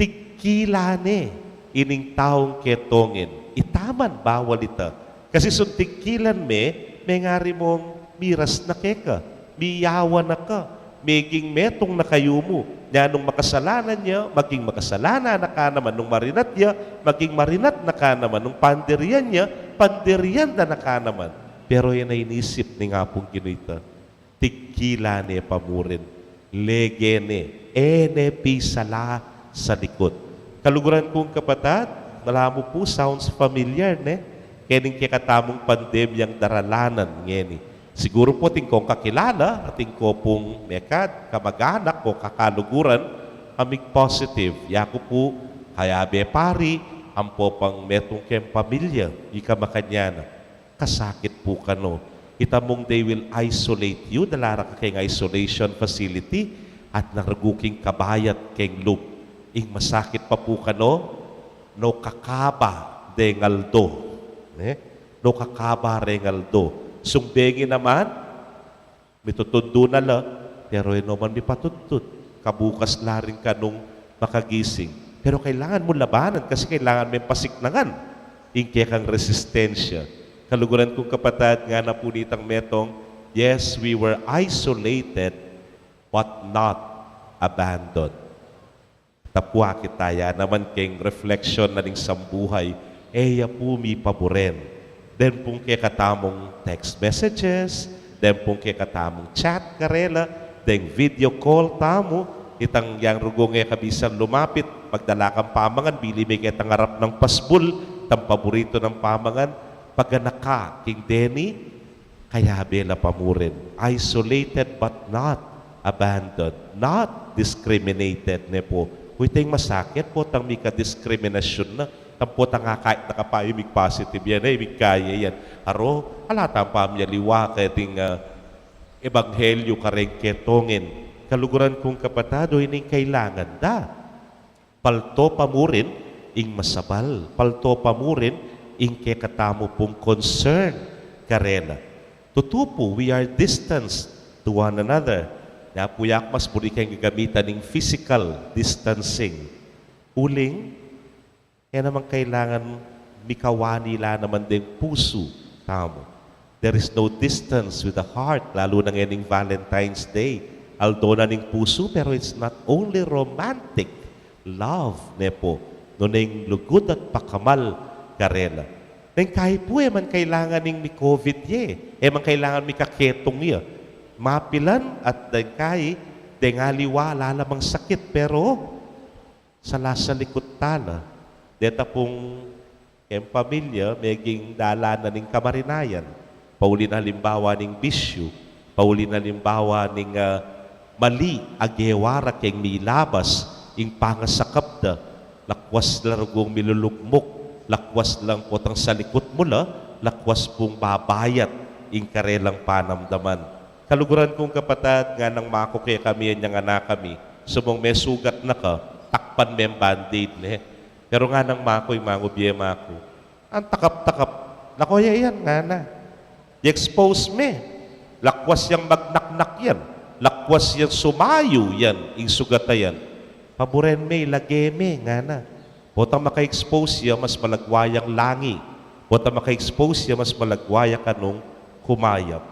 tigkilan ne ining taung ketongin. Itaman bawal ita. Kasi sung tigkilan me, mengari mung miras na keka, miyawa na ka, meging metung na kayumu. Nya nung makasalanan ya, maging makasalanan na ka naman. Nung marinat ya, maging marinat na ka naman. Nung pandirian ya, pandirian da na ka naman. Pero yan a inisip ning Apung Ginu ita. Tigkilan ne pa murin. Lege ne. E ne pisalasalikut. Kaluguran kung kapatad, malamu pu, sounds familiar, ne? Kening kekatamung pandemyang daralanan ngeni. Siguru pu atin kong kakilala, atin ko pung mekad, kamag-anak o kakaluguran, a mig-positive. Yaku pu, kayabe pari, ampo pang metung keng pamilya, ika makanyan na. Kasakit pu kanu. Ita mung they will isolate you, dala ra ka keng isolation facility, at nung rugu king kabayat keng lub. Ing masakit pa pu kanu, no kakaba deng aldo. Ne? No kakaba deng aldo. Sung bengi naman, mitutundu na la, pero e no man mipatudtud. Kabukas la rin kanung makagising. Pero kailangan mu labanan kasi kailangan meng pasiknangan ing kekang resistensya. Kaluguran kung kapatad, ngana pu nitang metung, "Yes, we were isolated, but not abandoned." Tapu akit taya naman keng reflection na ning sambuhay, e ya pu mipaburen. Deng pung kekatamung text messages, deng pung kekatamung chat karela, deng video call tamu, itang yang rugung e ka bisan lumapit, magdala kang pamangan, bili me ketang arap nang pasbul, itang paburitu nang pamangan, paganaka king deni, kayabe la pa mu rin. Isolated but not abandoned, not discriminated, ne pu. Uy, teng masakit, potang mika diskriminasyun na. Tang potang akakit na ka pa, imig positive yan, e, imig kaya yan. Aro, ala tang pamyaliwa, keting, ah, ebanghelyu kareng ketungen. Kaluguran kung kapatad, o ining kailangan da. Palto pa mu rin ing masabal, palto pa mu rin ing kekatamu pung concern karela. Tutu pu, we are distanced to one another. Kaya pu, yak mas buri keng gagamitan ning physical distancing. Uling, e naman kailangan mikawani la naman deng pusu tamu. There is no distance with the heart, lalu na ngening Valentine's Day. Aldo na ning pusu, pero it's not only romantic love, ne pu, nune ing lugud at pakamal karela. Deng kai pu, e man kailangan ning mi-covid ye, e man kailangan mikaketung ya. Mapilan at deng kai, deng aliwa, ala la mang sakit, pero salasalikut tala. Deta pung keng pamilya, meging dalan na ning kamarinayan. Pauli na halimbawa ning bisyu, pauli na halimbawa ning, ah, mali a gewa ra keng milabas, ing pangasakap da, lakwas la rugung milulugmuk, lakwas lang potang salikut mu la, lakwas pung babayat ing karelang panamdaman. Kaluguran kung kapatad, nganang maku kekami inyang anak kami, sumung mesugat na ka, takpan meng band-aid, ne? Pero nganang maku, imang ubie maku, ang takap-takap, lako ya yan, ngana. I-expose me. Lakwas yang magnaknak yan. Lakwas yang sumayu yan, ing sugat a yan. Paburen me, ilage me, ngana. Potang maka-expose ya, mas malagwa yang langi. Potang maka-expose ya, mas malagwa ya kanung kumayap.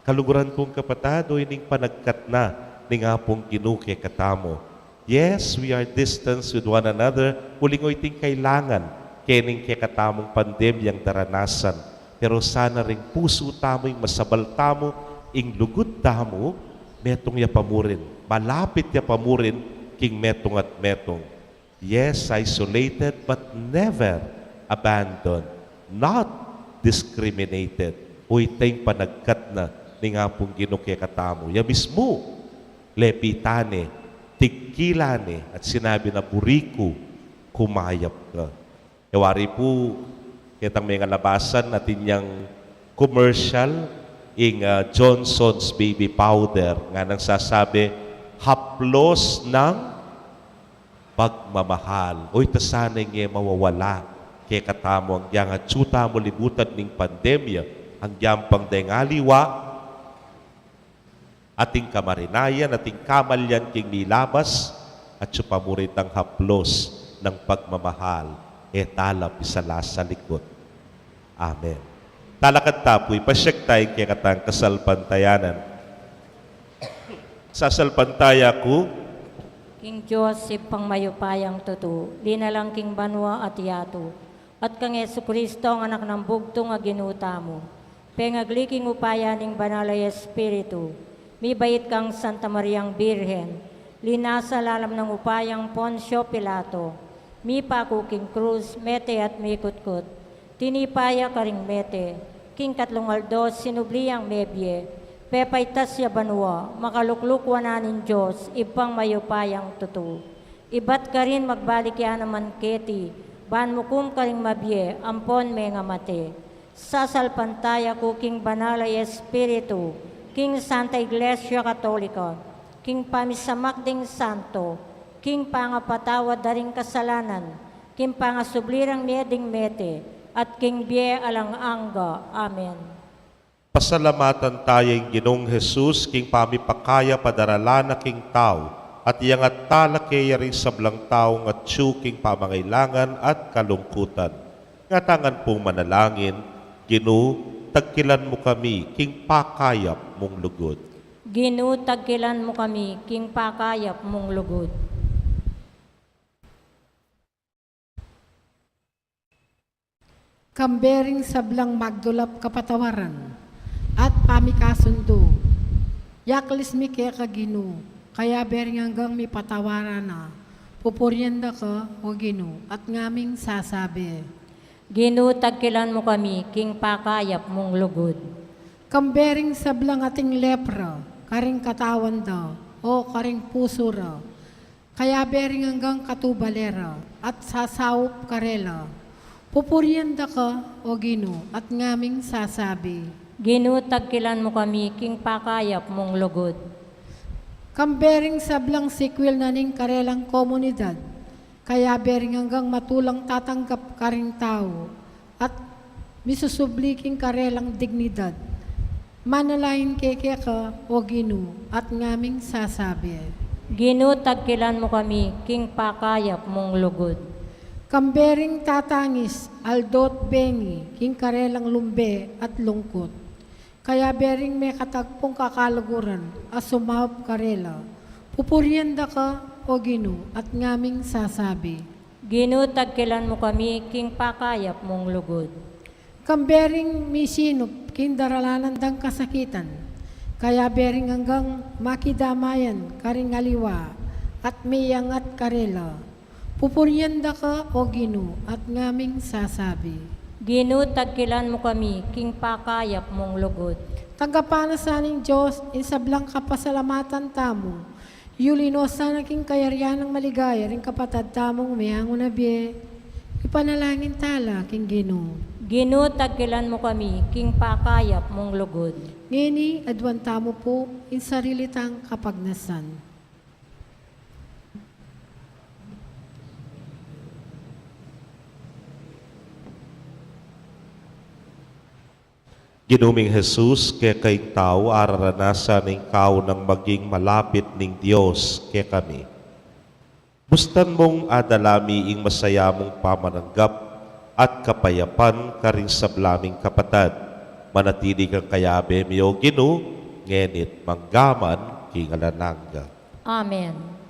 Kaluguran kung kapatad, o ining panagkat na ning Apung Ginu kekatamu. Yes, we are distanced with one another, uling o iting kailangan kening kekatamung pandemyang daranasan. Pero sana ring pusu tamu, ing masabal tamu, ing lugud tamu, metung ya pa mu rin, malapit ya pa mu rin king metung at metung. Yes, isolated but never abandoned, not discriminated. O ita ing panagkat na ning Apung Ginu kekatamu. Ya mismu, lepitan ne, tigkilan ne, at sinabi na, "Buri ku, kumayap ka." E wari pu, ketang mengalabasan atin yang commercial, ing, ah, Johnson's baby powder, nganang sasabi, haplos ng pagmamahal. O ita sana ing e mawawala kekatamu, agyang atyu tamu libutan ning pandemya, agyang pang deng aliwa, ating kamarinayan, ating kamalyan king milabas, atyu pa mu rin itang haplos ng pagmamahal, e tala pisalasalikut. Amen. Talakad ta pu, ipasyag ta ing kekatang kasalpantayanan. Sasalpantaya ku king Dios, Ibpang mayupayang tutu, linalang king banua at yatu, at kang Jesucristo, ang Anak nang bugtung a Ginu tamu, pengagli king upaya ning Banal a Espiritu, mibait kang Santa Mariang Birhen, linasa lalam nang upayang Poncio Pilato, mipaku king krus, mete at mikutkut, tinipa ya karing mete, king katlung aldo sinubli yang mebie, pepaitas ya banua, makalukluk wanan ning Dios, Ibpang mayupayang tutu. Ibat karin magbalik ya naman keti, ban mukum karing mabie ampon mengamate. Sasalpantaya ku king Banal a Espiritu, king Santa Iglesia Katolika, king pamisamak ding santo, king pangapatawad da ring kasalanan, king pangasubli rang mie ding mete, at king bie alang angga. Amen. Pasalamatan taya ing Ginung Jesus king pamipakayap a daralan na king tau, at iyangat tala keya ring sablang taung atyu king pamangailangan at kalungkutan. Ngatanan pung manalangin. Ginu, tagkilan mu kami king pakayap mung lugud. Ginu, tagkilan mu kami king pakayap mung lugud. Kambe ring sablang magdulap kapatawaran at pamikasundu. Yaklis mi keka Ginu, kayabe ring anggang mipatawaran na. Pupurian da ka, O Ginu, at ngaming sasabi. Ginu, tagkilan mu kami king pakayap mung lugud. Kambe ring sablang ating lepra karing katawan da o karing pusu ra, kayabe ring anggang katubale ra at sasaup karela. Pupurian da ka, O Ginu, at ngaming sasabi. Ginu, tagkilan mu kami king pakayap mung lugud. Kambe ring sablang sikwil na ning karelang komunidad, kayabe ring anggang matulang tatanggap karing tau at misusubli king karelang dignidad. Manalangin kami keka, O Ginu, at ngaming sasabi. Ginu, tagkilan mu kami king pakayap mung lugud. Kambe ring tatangis aldo't bengi king karelang lumbe at lungkut, kayabe ring mekatagpung kakaluguran a sumaup karela. Pupurian da ka, O Ginu, at ngaming sasabi. Ginu, tagkilan mu kami king pakayap mung lugud. Kambe ring misinup king daralanan dang kasakitan, kayabe ring anggang makidamayan karing aliwa at miyangat karela. Pupurian da ka, O Ginu, at ngaming sasabi. Ginu, tagkilan mu kami king pakayap mung lugud. Tanggapan na sa ning Dios ing sablang kapasalamatan tamu. Yuli no sana king kayarian nang maligaya ring kapatad tamung meangu na bie. Ipanalangin tala king Ginu. Ginu, tagkilan mu kami king pakayap mung lugud. Ngeni, aduan tamu pu ing sarili tang kapagnasan. Ginu ming Jesus, keka ing tau araranasan ing kaunang maging malapit ning Dios kekami. Bustan mung adala mi ing masaya mung pamananggap at kapayapan karing sabla ming kapatad. Manatili kang kayabe mi, O Ginu, ngeni't manggaman king alang angga. Amen.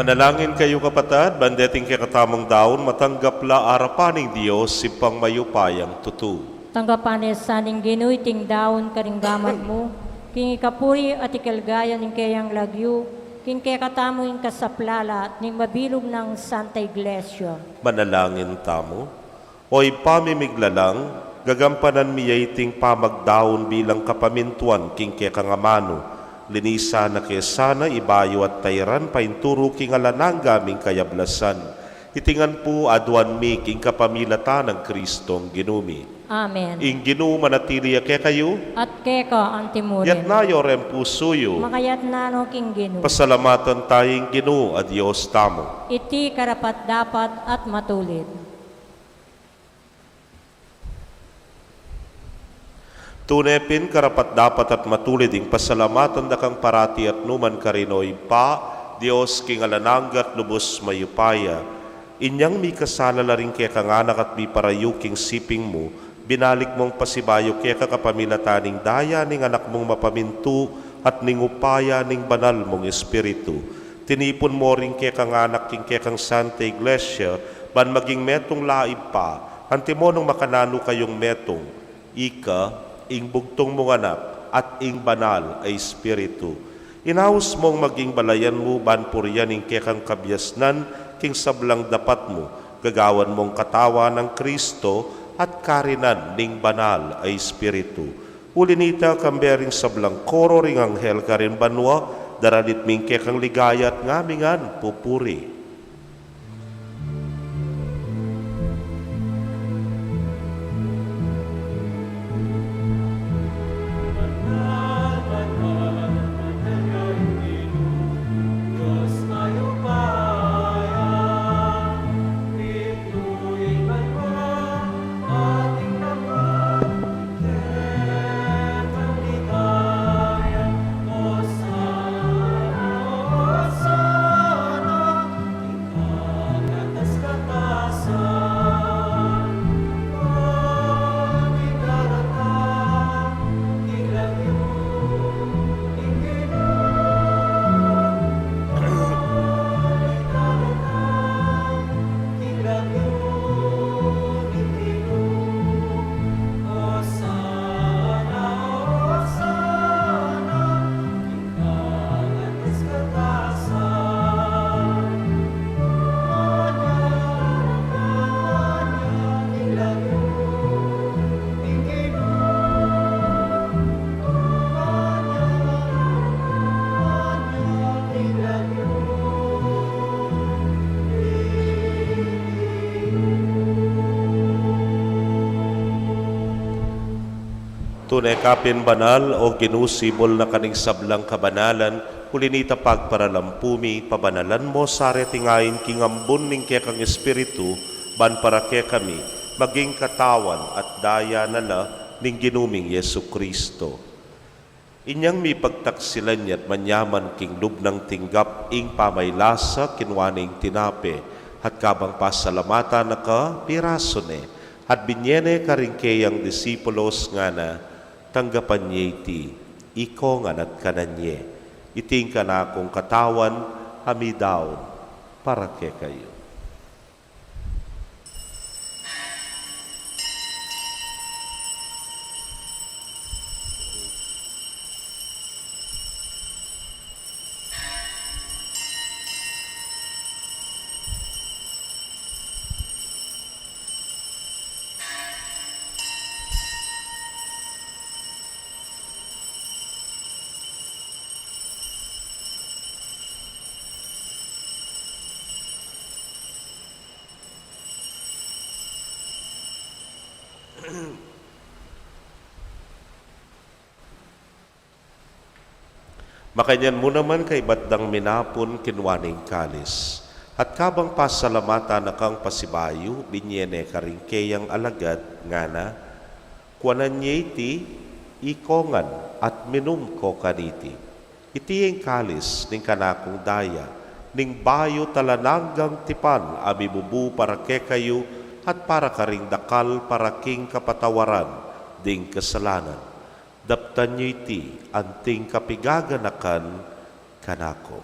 Manalangin kayu, kapatad, ban deting kekatamung daun matanggap la arapan ning Dios, Ibpang mayupayang tutu. Tanggapan na sa ning Ginu iting daun karing gamat mu, king ikapuri at ikaligaya ning keyang lagyu, king kekatamu ing kasaplalan ning mabilug nang Santa Iglesia. Manalangin tamu. O Ibpa ming miglalang, gagampanan mi ya iting pamagdaun bilang kapamintuan king kekang amanu. Linisan na ke sana ibayu at tairan painturu king alang angga ming kayablasan. Iti ngan pu aduan mi king kapamilatan nang Kristong Ginu mi. Amen. Ing Ginu manatili ya kekayu. At keka antimurin. Itas yu reng pusu yu. Makaitas no king Ginu. Pasalamatan taya ing Ginu a Dios tamu. Iti karapat-dapat at matulid. Tune pin karapat-dapat at matulid ing pasalamatan da kang parati at nu man karin, o Ibpa, Dios king alang angga at lubus mayupaya. Inyang mikasala la ring kekang anak at miparayu king siping mu, binalik mung pasibayu keka kapamilatan ning daya ning Anak mung mapamintu at ning upaya ning Banal mung Espiritu. Tinipun mu ring kekang anak king kekang Santa Iglesia, ban maging metung la, Ibpa, antimo nung makananu kayung metung, ika, ing bugtung mung Anak, at ing Banal a Espiritu. Inaus mung maging balayan mu ban purian ing kekang kabiasnan king sablang dapat mu, gagawan mung katawan nang Kristo at karinan ning Banal a Espiritu. Uli nita, kambe ring sablang koro ring anghel karin banua, daralit mi ing kekang ligaya at ngamingan pupuri. Tune ka pin banal, o Ginu, sibul na ka ning sablang kabanalan, uli nita pagparalampu mi, pabanalan mo sa reting ain king ambun ning kekang Espiritu, ban para kekami maging katawan at daya na la ning Ginu ming Jesucristo. Inyang mipagtaksilan ya at manyaman king lub nang tinggap ing pamaylasa, kinua ne ing tinape, at kabang pasalamatan na ka, pirasu ne, at binye ne karing keyang disipulos, ngana: Tanggapan ye iti, ikongan at kanan ye. Iti ing kanakung katawan a midaun para kekayu. Makanyan mu naman, kaibat dang minapun, kinua ne ing kalis, at kabang pasalamatan na kang pasibayu, binye ne karing keyang alagad, ngana: Kuanan ye iti, ikongan, at minum ko kaniti. Iti ing kalis ning kanakung daya, ning bayu at alang anggang tipan a mibubu para kekayu at para karing dakal para king kapatawaran ding kasalanan. Daptan yu iti anting kapigaganakan kanaku.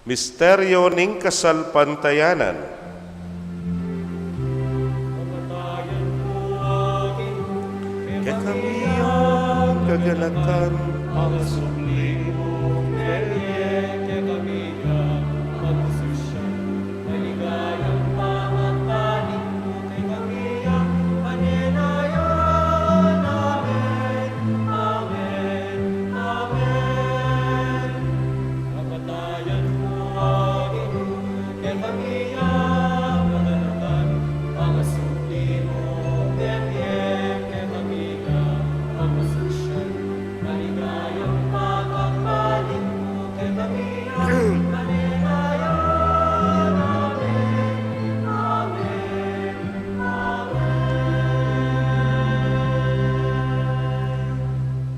Misteryo ning kasalpantayanan. Kekami yang kaganakan, pangasubli mu, kekami yang pagsusyan, maligayang pamabalik mu, kekami yang paninayan. Amen. Amen. Amen. Kamatayan mu, O Ginu, kekami yang kaganakan, pangasubli mu, kekami, kekami yang pagsusyan, maligayang pagkabalik mu, kekami yang paninayan. Amen. Amen.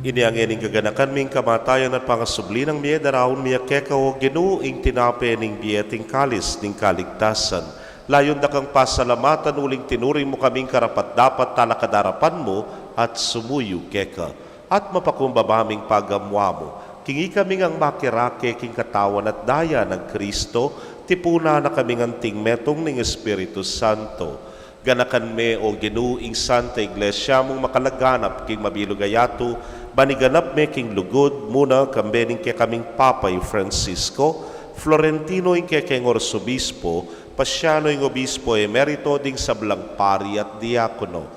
Ini ngeni ing kaganakan mi, ing kamatayan at pangasubli nang mie, daraun mi keka, O Ginu, ing tinape ning bie at ing kalis ning kaligtasan. Layun da kang pasalamatan uling tinuring mu kaming karapat-dapat talakad arapan mu at sumuyu keka. At mapakumbaba ming pagamuan mu, king ikami ngang makirake king katawan at daya nang Kristo, tipunan na kami ngan anting metung ning Espiritu Santo. Ganakan me, O Ginu, ing Santa Iglesia mung makalaganap king mabilug a yatu, ban iganap me king lugud, muna kambe ning kekaming Papa i Francisco, Florentino ing kekeng Arsobispo, Pasiano ing Obispo Emerito, ding sablang pari at diakono.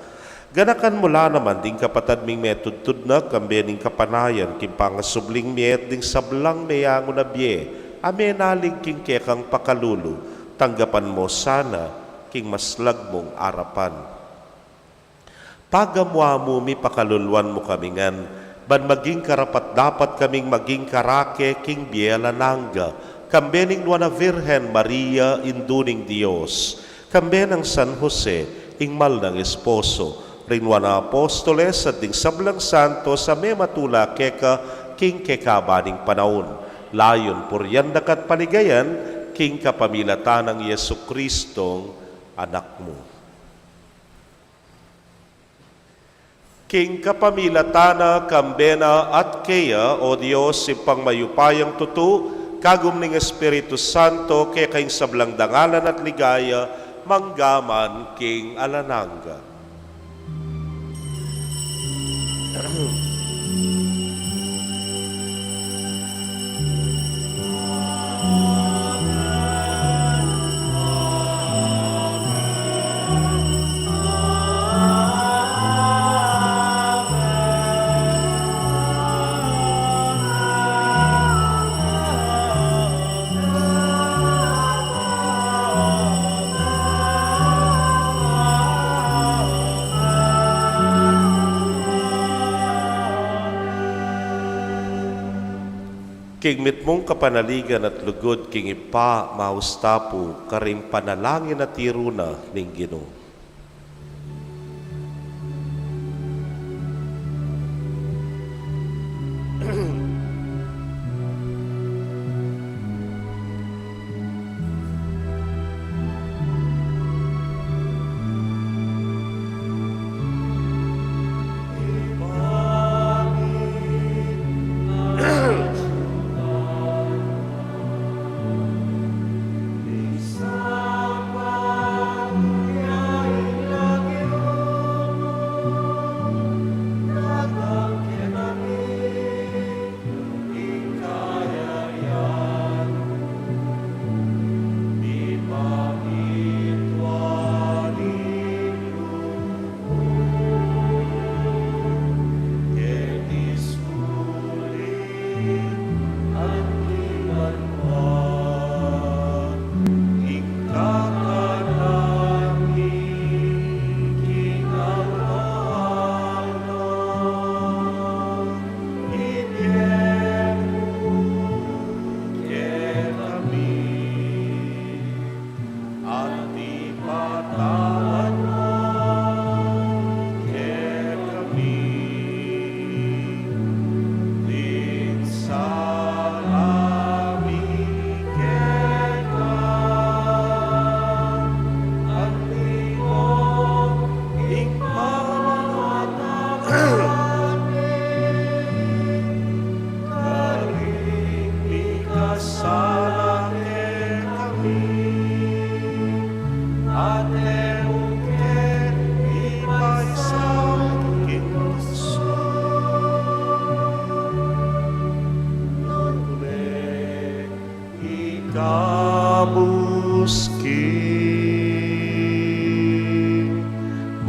Ganakan mu la naman ding kapatad ming metudtud na kambe ning kapanayan king pangasubling mie at ding sablang meyangu na bie a menalig king kekang pakalulu. Tanggapan mu la sana king maslag mung arapan. Pagamuan mu, mipakaluluan mu kami ngan, ban maging karapat-dapat kaming maging karake king bie alang angga, kambe ning Nuan a Virgen Maria, Indu ning Dios, kambe nang San Jose, ing mal nang esposo, ring nuan a apostoles, at ding sablang santos a mematula keka king kekaban ning panaun. Layun purian da ka at paligayan king kapamilatan nang Jesucristong Anak mu. King kapamilatan na, kambe na, at keya, O Dios, Ibpang mayupayang tutu, kagum ning Espiritu Santo, keka ing sablang dangalan at ligaya, mangga man king alang angga. King mitmung kapanaligan at lugud king Ibpa, maus ta pu karing panalangin a tiru na ning Ginu.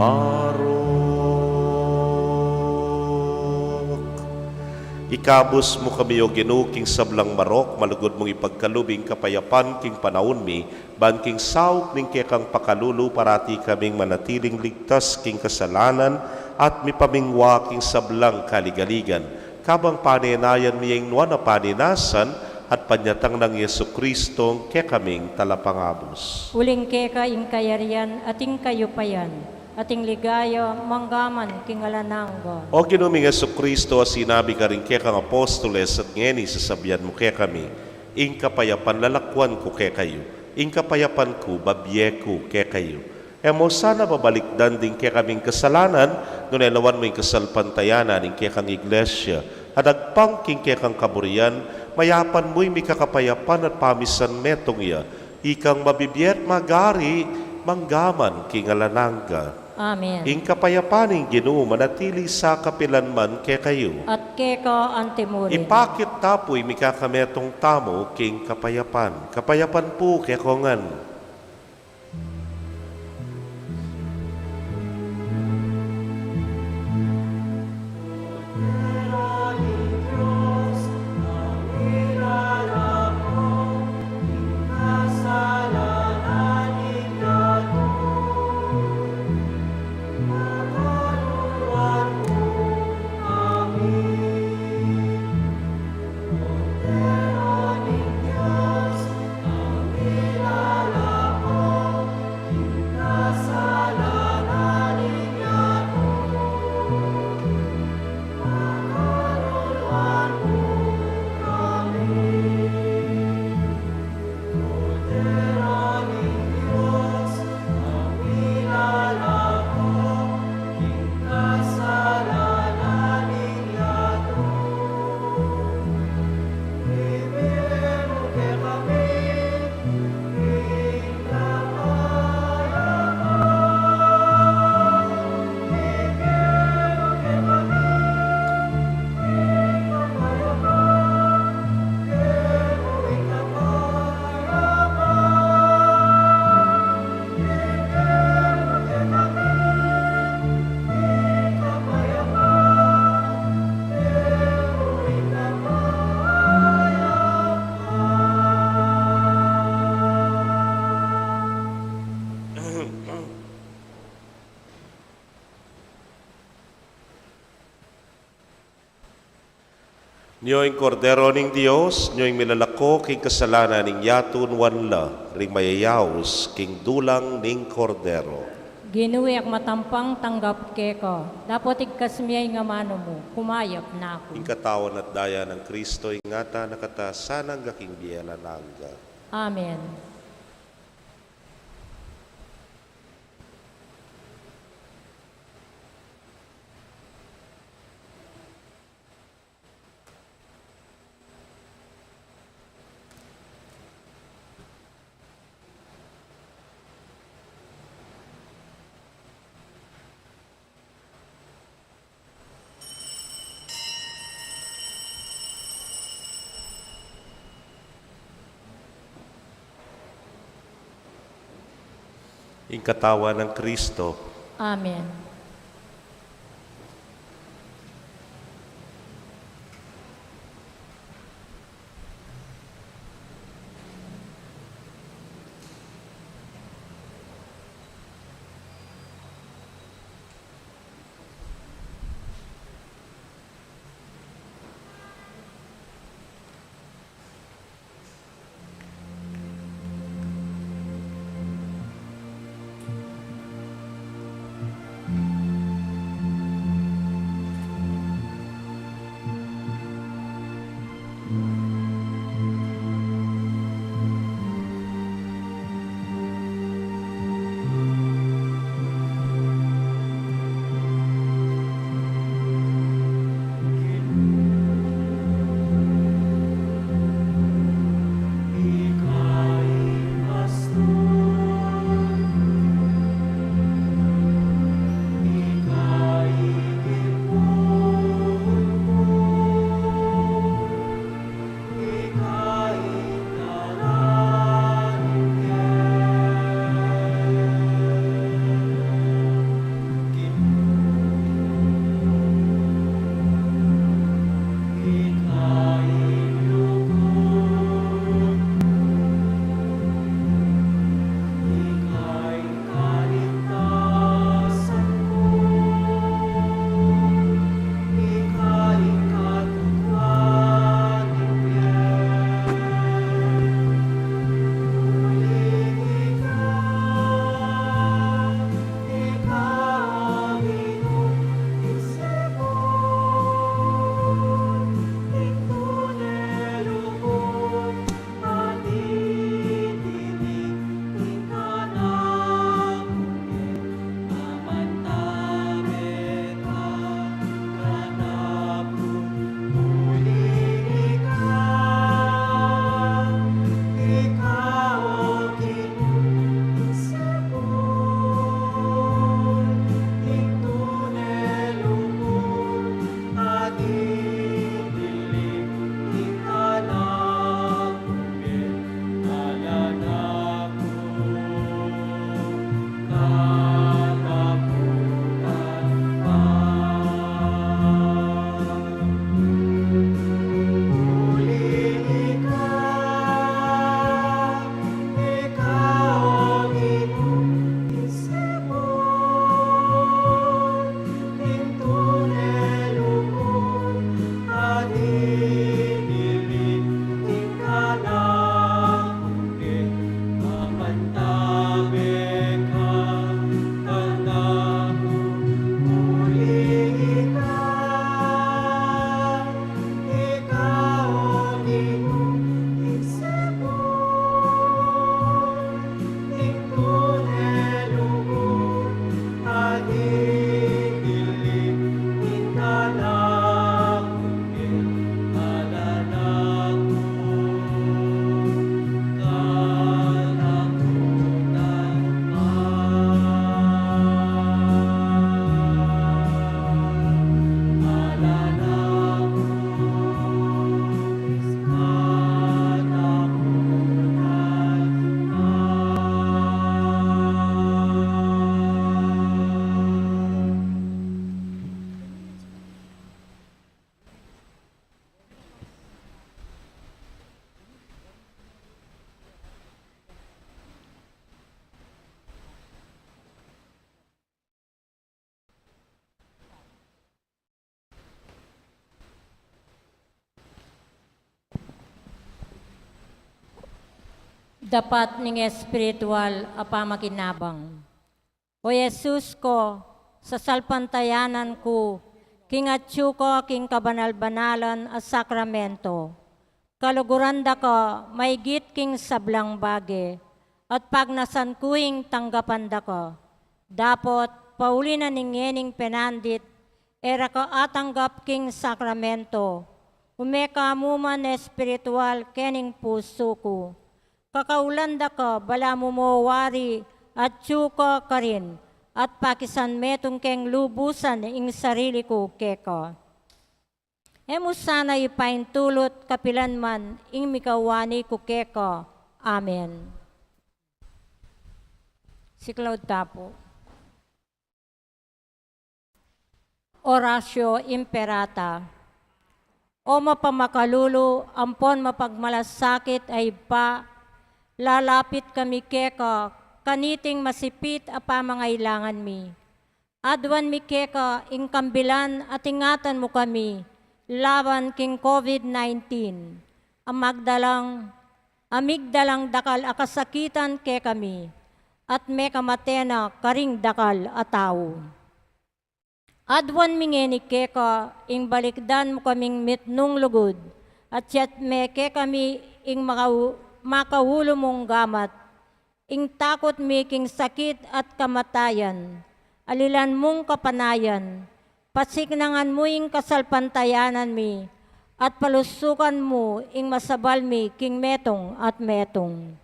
Marok. Ikabus mu kami, O Ginu, king sablang marok, malugud mung ipagkalub ing kapayapan king panaun mi, ban king saup ning kekang pakalulu parati kaming manatiling ligtas king kasalanan at mipamingwa king sablang kaligaligan. Kabang panenayan mi ing nuan a panenasan at panyatang nang Jesucristo ing kekaming Talapangabus. Uling keka ing kayarian at ing kayupayan at ing ligaya manggaman king alang angga. O Ginu ming Jesucristo, a sinabi karing kekang apostoles at ngeni sasabian mu kekami, ing kapayapan lalakwan ku kekayu, ing kapayapan ku babie ku kekayu. E mu sana babalikdan ding kekaming kasalanan, nune lawan mu ing kasalpantayanan ning kekang Iglesia, at agpang king kekang kaburian, mayapan mu ing mikakapayapan at pamisan metung ya, ikang mabibie at magari manggaman king alang angga. Amen. Ing kapayapan ning Ginu manatili sa kapilan man kekayu. At keka antimurin. Ipakit ta pu ing mikakametung tamu king kapayapan. Kapayapan pu kekongan. Nyo ing Kordero ning Dios, nyo ing milalako king kasalanan ning yatu. Nuan la ring mayayaus king dulang ning Kordero. Ginu, e ku matampang tanggap keka, dapot igkas mu ing amanu mu, kumayap na ku. Ing katawan at daya nang Kristo, ingatan na kata sana angga king bie alang angga. Amen. Ing katawan nang Kristo. Amen. Tapat ning espiritual a pamakinabang. O Jesus ko, sasalpantayanan ku king atyu ko king kabanal-banalan a sakramento. Kaluguran da ka maigit king sablang bage, at pagnasan ku ing tanggapan da ka. Dapot, pauli na ning ngening penandit, e ra ka atanggap king sakramento. Ume ka mu man espiritual kening pusu ku. Kakaulan da ka balamu mo wari atyu ka karin, at pakisan metung keng lubusan ing sarili ku keka. E mu sana ipaintulut kapilan man ing mikawani ku keka. Amen. Siklaud ta pu. Oratio Imperata. O mapamakalulu ampon mapagmalasakit a Ibpa, lalapit kami keka kaniting masipit a pamangailangan mi. Aduan mi keka ing kambilan at ingatan mu kami laban king COVID nineteen, a magdalang, a migdalang dakal a kasakitan kekami, at mekamate na karing dakal a tau. Aduan mi ngeni keka ing balikdan mu kaming mitmung lugud, at ibat me kekami ing makau-, makaulu mung gamat, ing takut mi king sakit at kamatayan. Alilan mung kapanayan, pasiknangan mu ing kasalpantayanan mi, at palusukan mu ing masabal mi king metung at metung.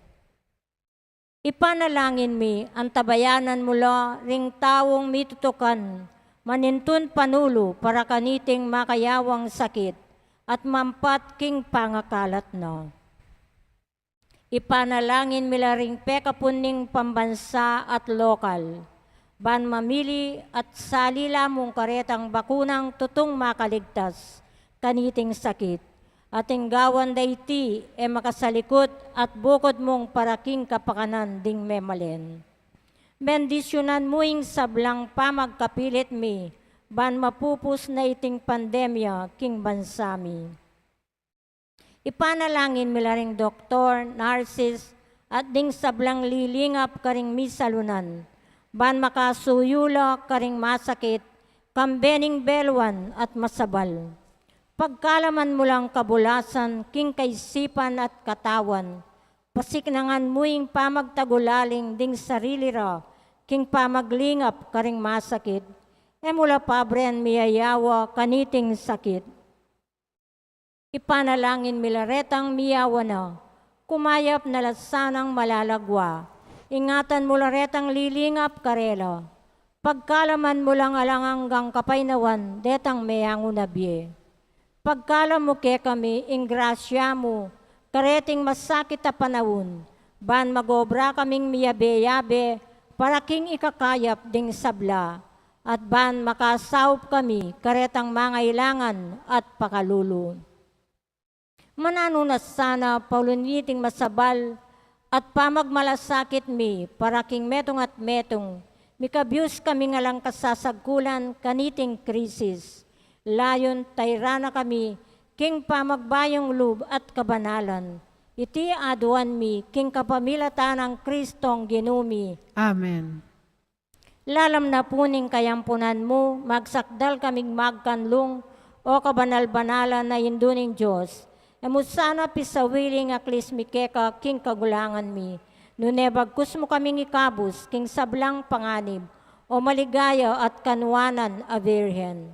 Ipanalangin mi, antabayanan mu la ring taung mitutukan manintun panulu para kaniting makayawang sakit at mampat king pangakalat na. Ipanalangin mi la ring pekapun ning pambansa at lokal, ban mamili at sali la mung karetang bakunang tutung makaligtas kaniting sakit, at ing gawan da iti e makasalikut at bukud mung para king kapakanan ding memalen. Bendisyunan mu ing sablang pamagkapilit mi, ban mapupus na iting pandemya king bansa mi. Ipanalangin mi la ring doktor, nurses, at ding sablang lilingap karing misalunan, ban makasuyu la karing masakit, kambe ning beluan at masabal. Pagkalaman mu lang kabulasan king kaisipan at katawan, pasiknangan mu ing pamagtagulaling ding sarili ra king pamaglingap karing masakit, e mu la pabren miyayawa kaniting sakit. Ipanalangin mi la retang miyawa na, kumayap na la sanang malalagwa. Ingatan mu la retang lilingap karela. Pagkalaman mu lang alang anggang kapaynawan detang meyangu na bie. Pagkalam mu kekami ing grasya mu kareting masakit a panaun, ban magobra kaming miyabe-yabe para king ikakayap ding sabla, at ban makasaup kami karetang mangailangan at pakalulu. Mananu na sana paulu niting masabal at pamagmalasakit mi para king metung at metung, mikabius kaming alang kasasagkulan kaniting krisis. Layun tayran na kami king pamagbayung lub at kabanalan. Iti aduan mi king kapamilatan nang Kristong Ginu mi. Amen. Lalam na pu ning kayampunan mu, magsakdal kaming magkanlung, o kabanal-banalan a Indu ning Dios. E mu sana pisawili ing aklis mi keka king kagulangan mi, nune bagkus mu kaming ikabus king sablang panganib, o maligaya at kanuanan a Birhen.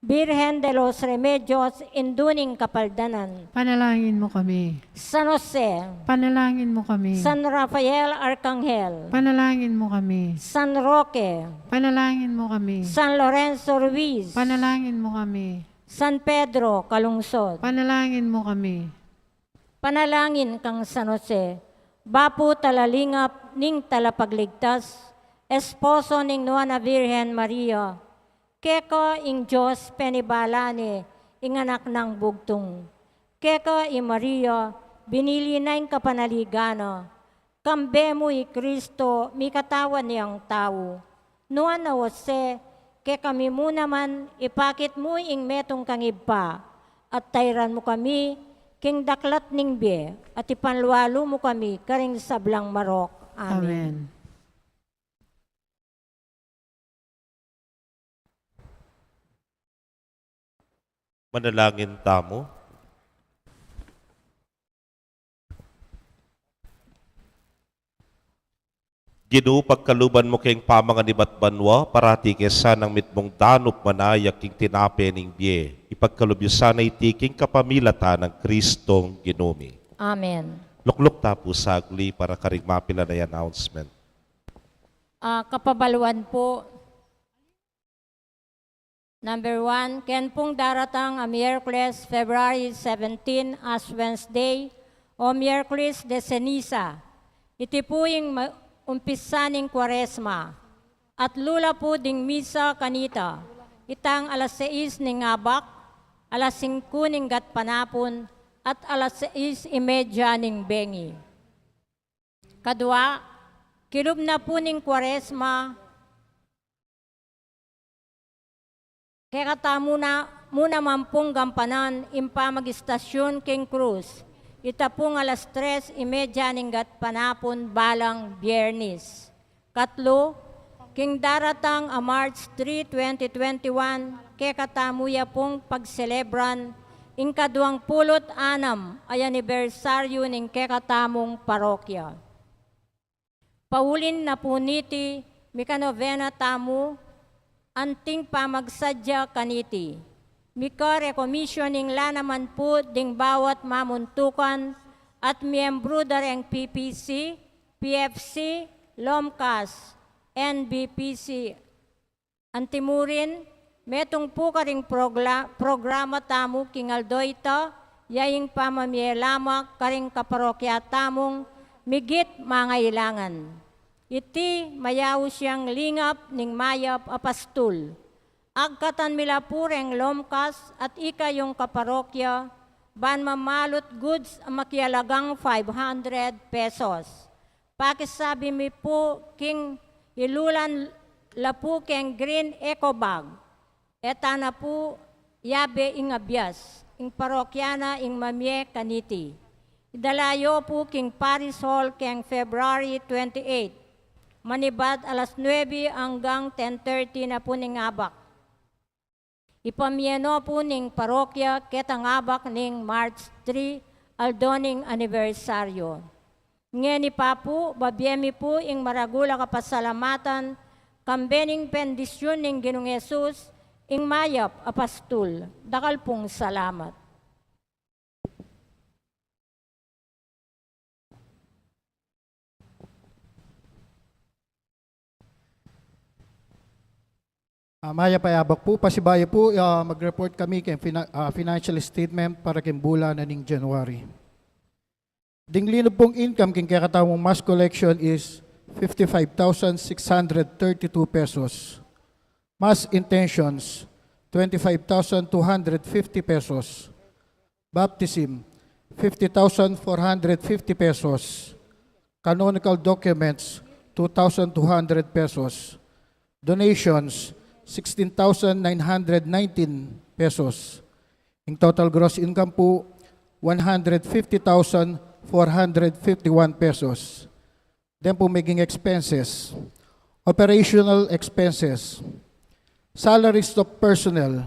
Birhen de los Remedios, Indu ning Kapaldanan. Panalangin mu kami. San Jose. Panalangin mu kami. San Rafael Arkanghel. Panalangin mu kami. San Roque. Panalangin mu kami. San Lorenzo Ruiz. Panalangin mu kami. San Pedro Calungsod. Panalangin mu kami. Panalangin kang San Jose, bapu talalingap ning Talapagligtas, esposo ning Nuan a Virgen Maria. Keka ing Dios penibala ne ing anak nang bugtung. Keka i Maria binili na ing kapanaligan na. Kambe mu i Kristo mikatawan yang tau. Nuan a Jose, kekami mu naman ipakit mu ing metung kang Ibpa, at tayran mu kami king daklat ning bie, at ipanlualu mu kami karing sablang marok. Amen. Amen. Manalangin tamu. Ginu, pagkaluban mu keng pamanganibat banua, parati ke sanang mitmung danup manaya king tinape ning bie. Ipagkalub yu sana iti king kapamilatan nang Kristong Ginu mi. Amen. Lukluk ta pu sagli para karing mapilan a announcement. Ah, kapabaluan pu, number one, ken pung daratang a Miyerkules, February seventeen, Ash Wednesday, o Miyerkules de Ceniza. Iti pu ing ma-, umpisa ning Kuaresma. Atlu la pu ding misa kanita, itang alas sais ning abak, alas singku ning gatpanapun, at alas sais y media ning bengi. Kadua, kilub na pu ning Kuaresma, kekatamu na, mu naman pung gampanan ing pamagistasyon king krus. Ita pung alas tres y media ning gatpanapun balang Biyernes. Katlu, king daratang a March three, twenty twenty-one, kekatamu ya pung pagselebran ing kaduang pulu't anam a anibersaryu ning kekatamung parokya. Pauli na pu niti, mika-novena tamu, anting pamagsadya kaniti. Mika-recommissioning la naman pu ding bawat mamuntukan at miyembru da reng P P C, P F C, LOMCAS, N B P C. Antimurin, metung pu karing progla-, programa tamu king aldo ita, ya ing pamamie la mu karing kaparokya tamung migit mangailangan. Iti mayaus yang lingap ning mayap a pastul. Agkatan mi la pu reng LOMCAS at ikayung kaparokya, ban mamalut goods a makialagang five hundred pesos. Pakisabi mi pu king ilulan la pu keng green eco bag. E ta na pu yabe ing abias, ing parokya na ing mamie kaniti. Idala yu pu king Parish Hall keng February twenty-eight. Manibat alas nuebe anggang ten thirty na pu ning abak. Ipamie no pu ning parokya ketang abak ning March three, aldo ning anibersaryu. Ngeni pa pu, babie mi pu ing maragul a kapasalamatan, kambe ning bendisyun ning Ginung Jesus, ing mayap a pastul. Dakal pung salamat. Ah, mayap a abak pu, pasibayu pu, ah, mag-report kami keng fina-, ah, financial statement para keng bulan na ning January. Ding linub pung income king kekatamung mass collection is fifty-five thousand six hundred thirty-two pesos. Mass intentions, twenty-five thousand two hundred fifty pesos. Baptism, fifty thousand four hundred fifty pesos. Canonical documents, two thousand two hundred pesos. Donations, sixteen thousand nine hundred nineteen pesos. Ing total gross income pu, one hundred fifty thousand four hundred fifty-one pesos. Then pu maging expenses. Operational expenses. Salaries of personnel,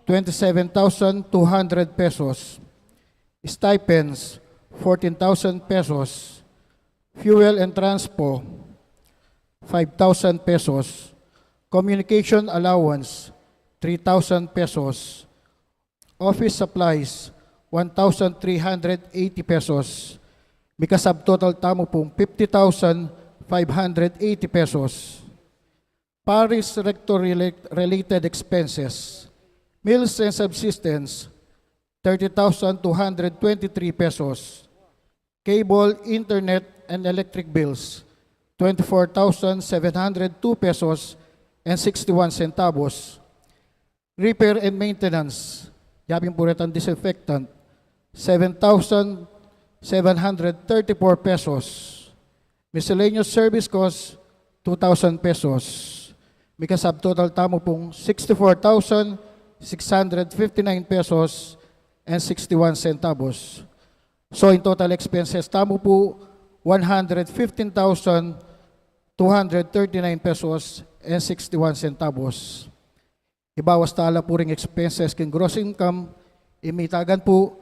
twenty-seven thousand two hundred pesos. Stipends, fourteen thousand pesos. Fuel and transpo, five thousand pesos. Communication allowance, three thousand pesos. Office supplies, one thousand three hundred eighty pesos. Mika-subtotal tamu pung fifty thousand five hundred eighty pesos. Parish rector rela-, related expenses. Meals and subsistence, thirty thousand two hundred twenty-three pesos. Cable, internet, and electric bills, twenty-four thousand seven hundred two pesos and sixty-one centavos. Repair and maintenance, yapin pu retang disinfectant, seven thousand seven hundred thirty-four pesos. Miscellaneous service costs, two thousand pesos. Mika-subtotal tamu pung sixty-four thousand six hundred fifty-nine pesos and sixty-one centavos. So, in total expenses tamu pu, one hundred fifteen thousand two hundred thirty-nine pesos and sixty-one centavos. Ibawas tala pu ring expenses king gross income, imitagan pu,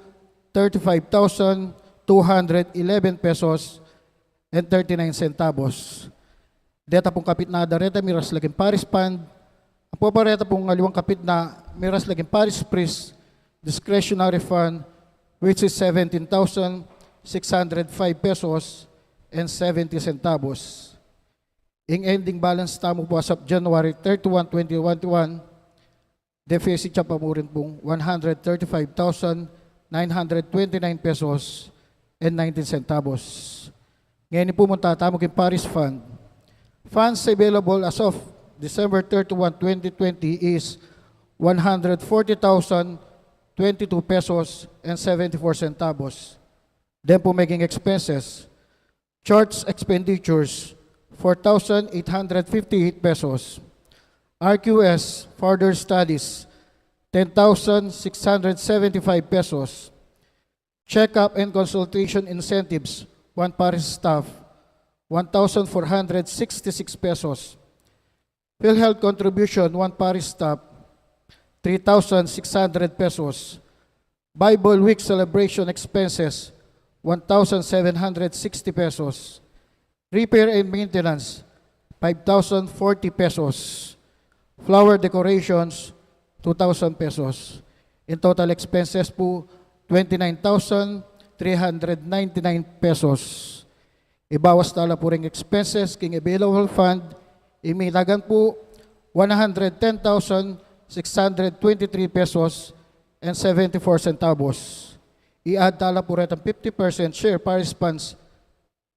thirty-five thousand two hundred eleven pesos and thirty-nine centavos. Deta pung kapitna da reta miras la king parish fund. Ampo pa reta pung aliwang kapitna miras la king parish priest discretionary fund, which is seventeen thousand six hundred five pesos and seventy centavos. Ing ending balance tamu pu as of January thirty-one, twenty twenty-one, deficit ya pa mu rin pung one hundred thirty-five thousand nine hundred twenty-nine pesos and nineteen centavos. Ngeni pu, munta tamu king parish fund. Funds available as of December thirty-one, twenty twenty is one hundred forty thousand twenty-two pesos and seventy-four centavos. Then pu, maging expenses. Church expenditures, four thousand eight hundred fifty-eight pesos. R Q S, further studies, ten thousand six hundred seventy-five pesos. Check-up and consultation incentives, one parish staff, one thousand four hundred sixty-six pesos. PhilHealth contribution, one parish staff, three thousand six hundred pesos. Bible Week celebration expenses, one thousand seven hundred sixty pesos. Repair and maintenance, five thousand forty pesos. Flower decorations, two thousand pesos. In total expenses pu, twenty-nine thousand three hundred ninety-nine pesos. Ibawas tala pu ring expenses king available fund, imitagan pu, one hundred ten thousand six hundred twenty-three pesos and seventy-four centavos. I-add tala pu retang fifty percent share parish funds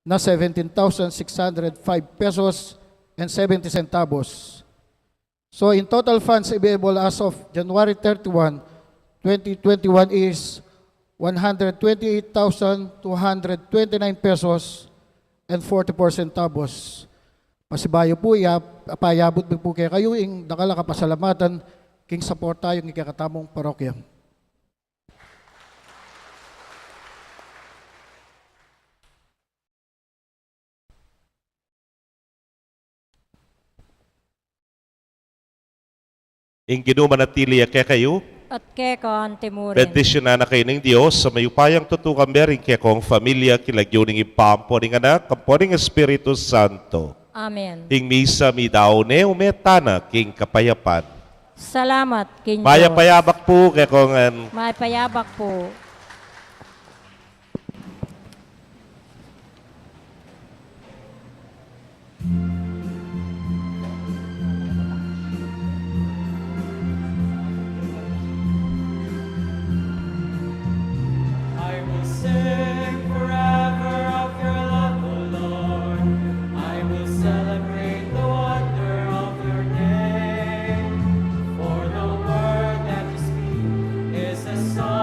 na seventeen thousand six hundred five pesos and seventy centavos. So, in total funds available as of January thirty-one, twenty twenty-one is one hundred twenty-eight thousand two hundred twenty-nine pesos and forty-four centavos. Pasibayu pu, iya, payabut mi pu kekayu ing dakal a kapasalamatan king suporta yu king kekatamung parokya. Ing Ginu manatili ya kekayu. At keka naman murin. Bendisyunan na kayu ning Dios a mayupayang tutukan, bie ring kekong familia, king lagyu ning Ibpa, ampo ning Anak, ampo ning Espiritu Santo. Amen. Ing misa meyari ne, ume tana king kapayapan. Salamat king Dios. Mayap a yabak pu kekongan. Mayap a yabak pu. I will sing forever of your love, O Lord. I will celebrate the wonder of your name. For the word that you speak is a song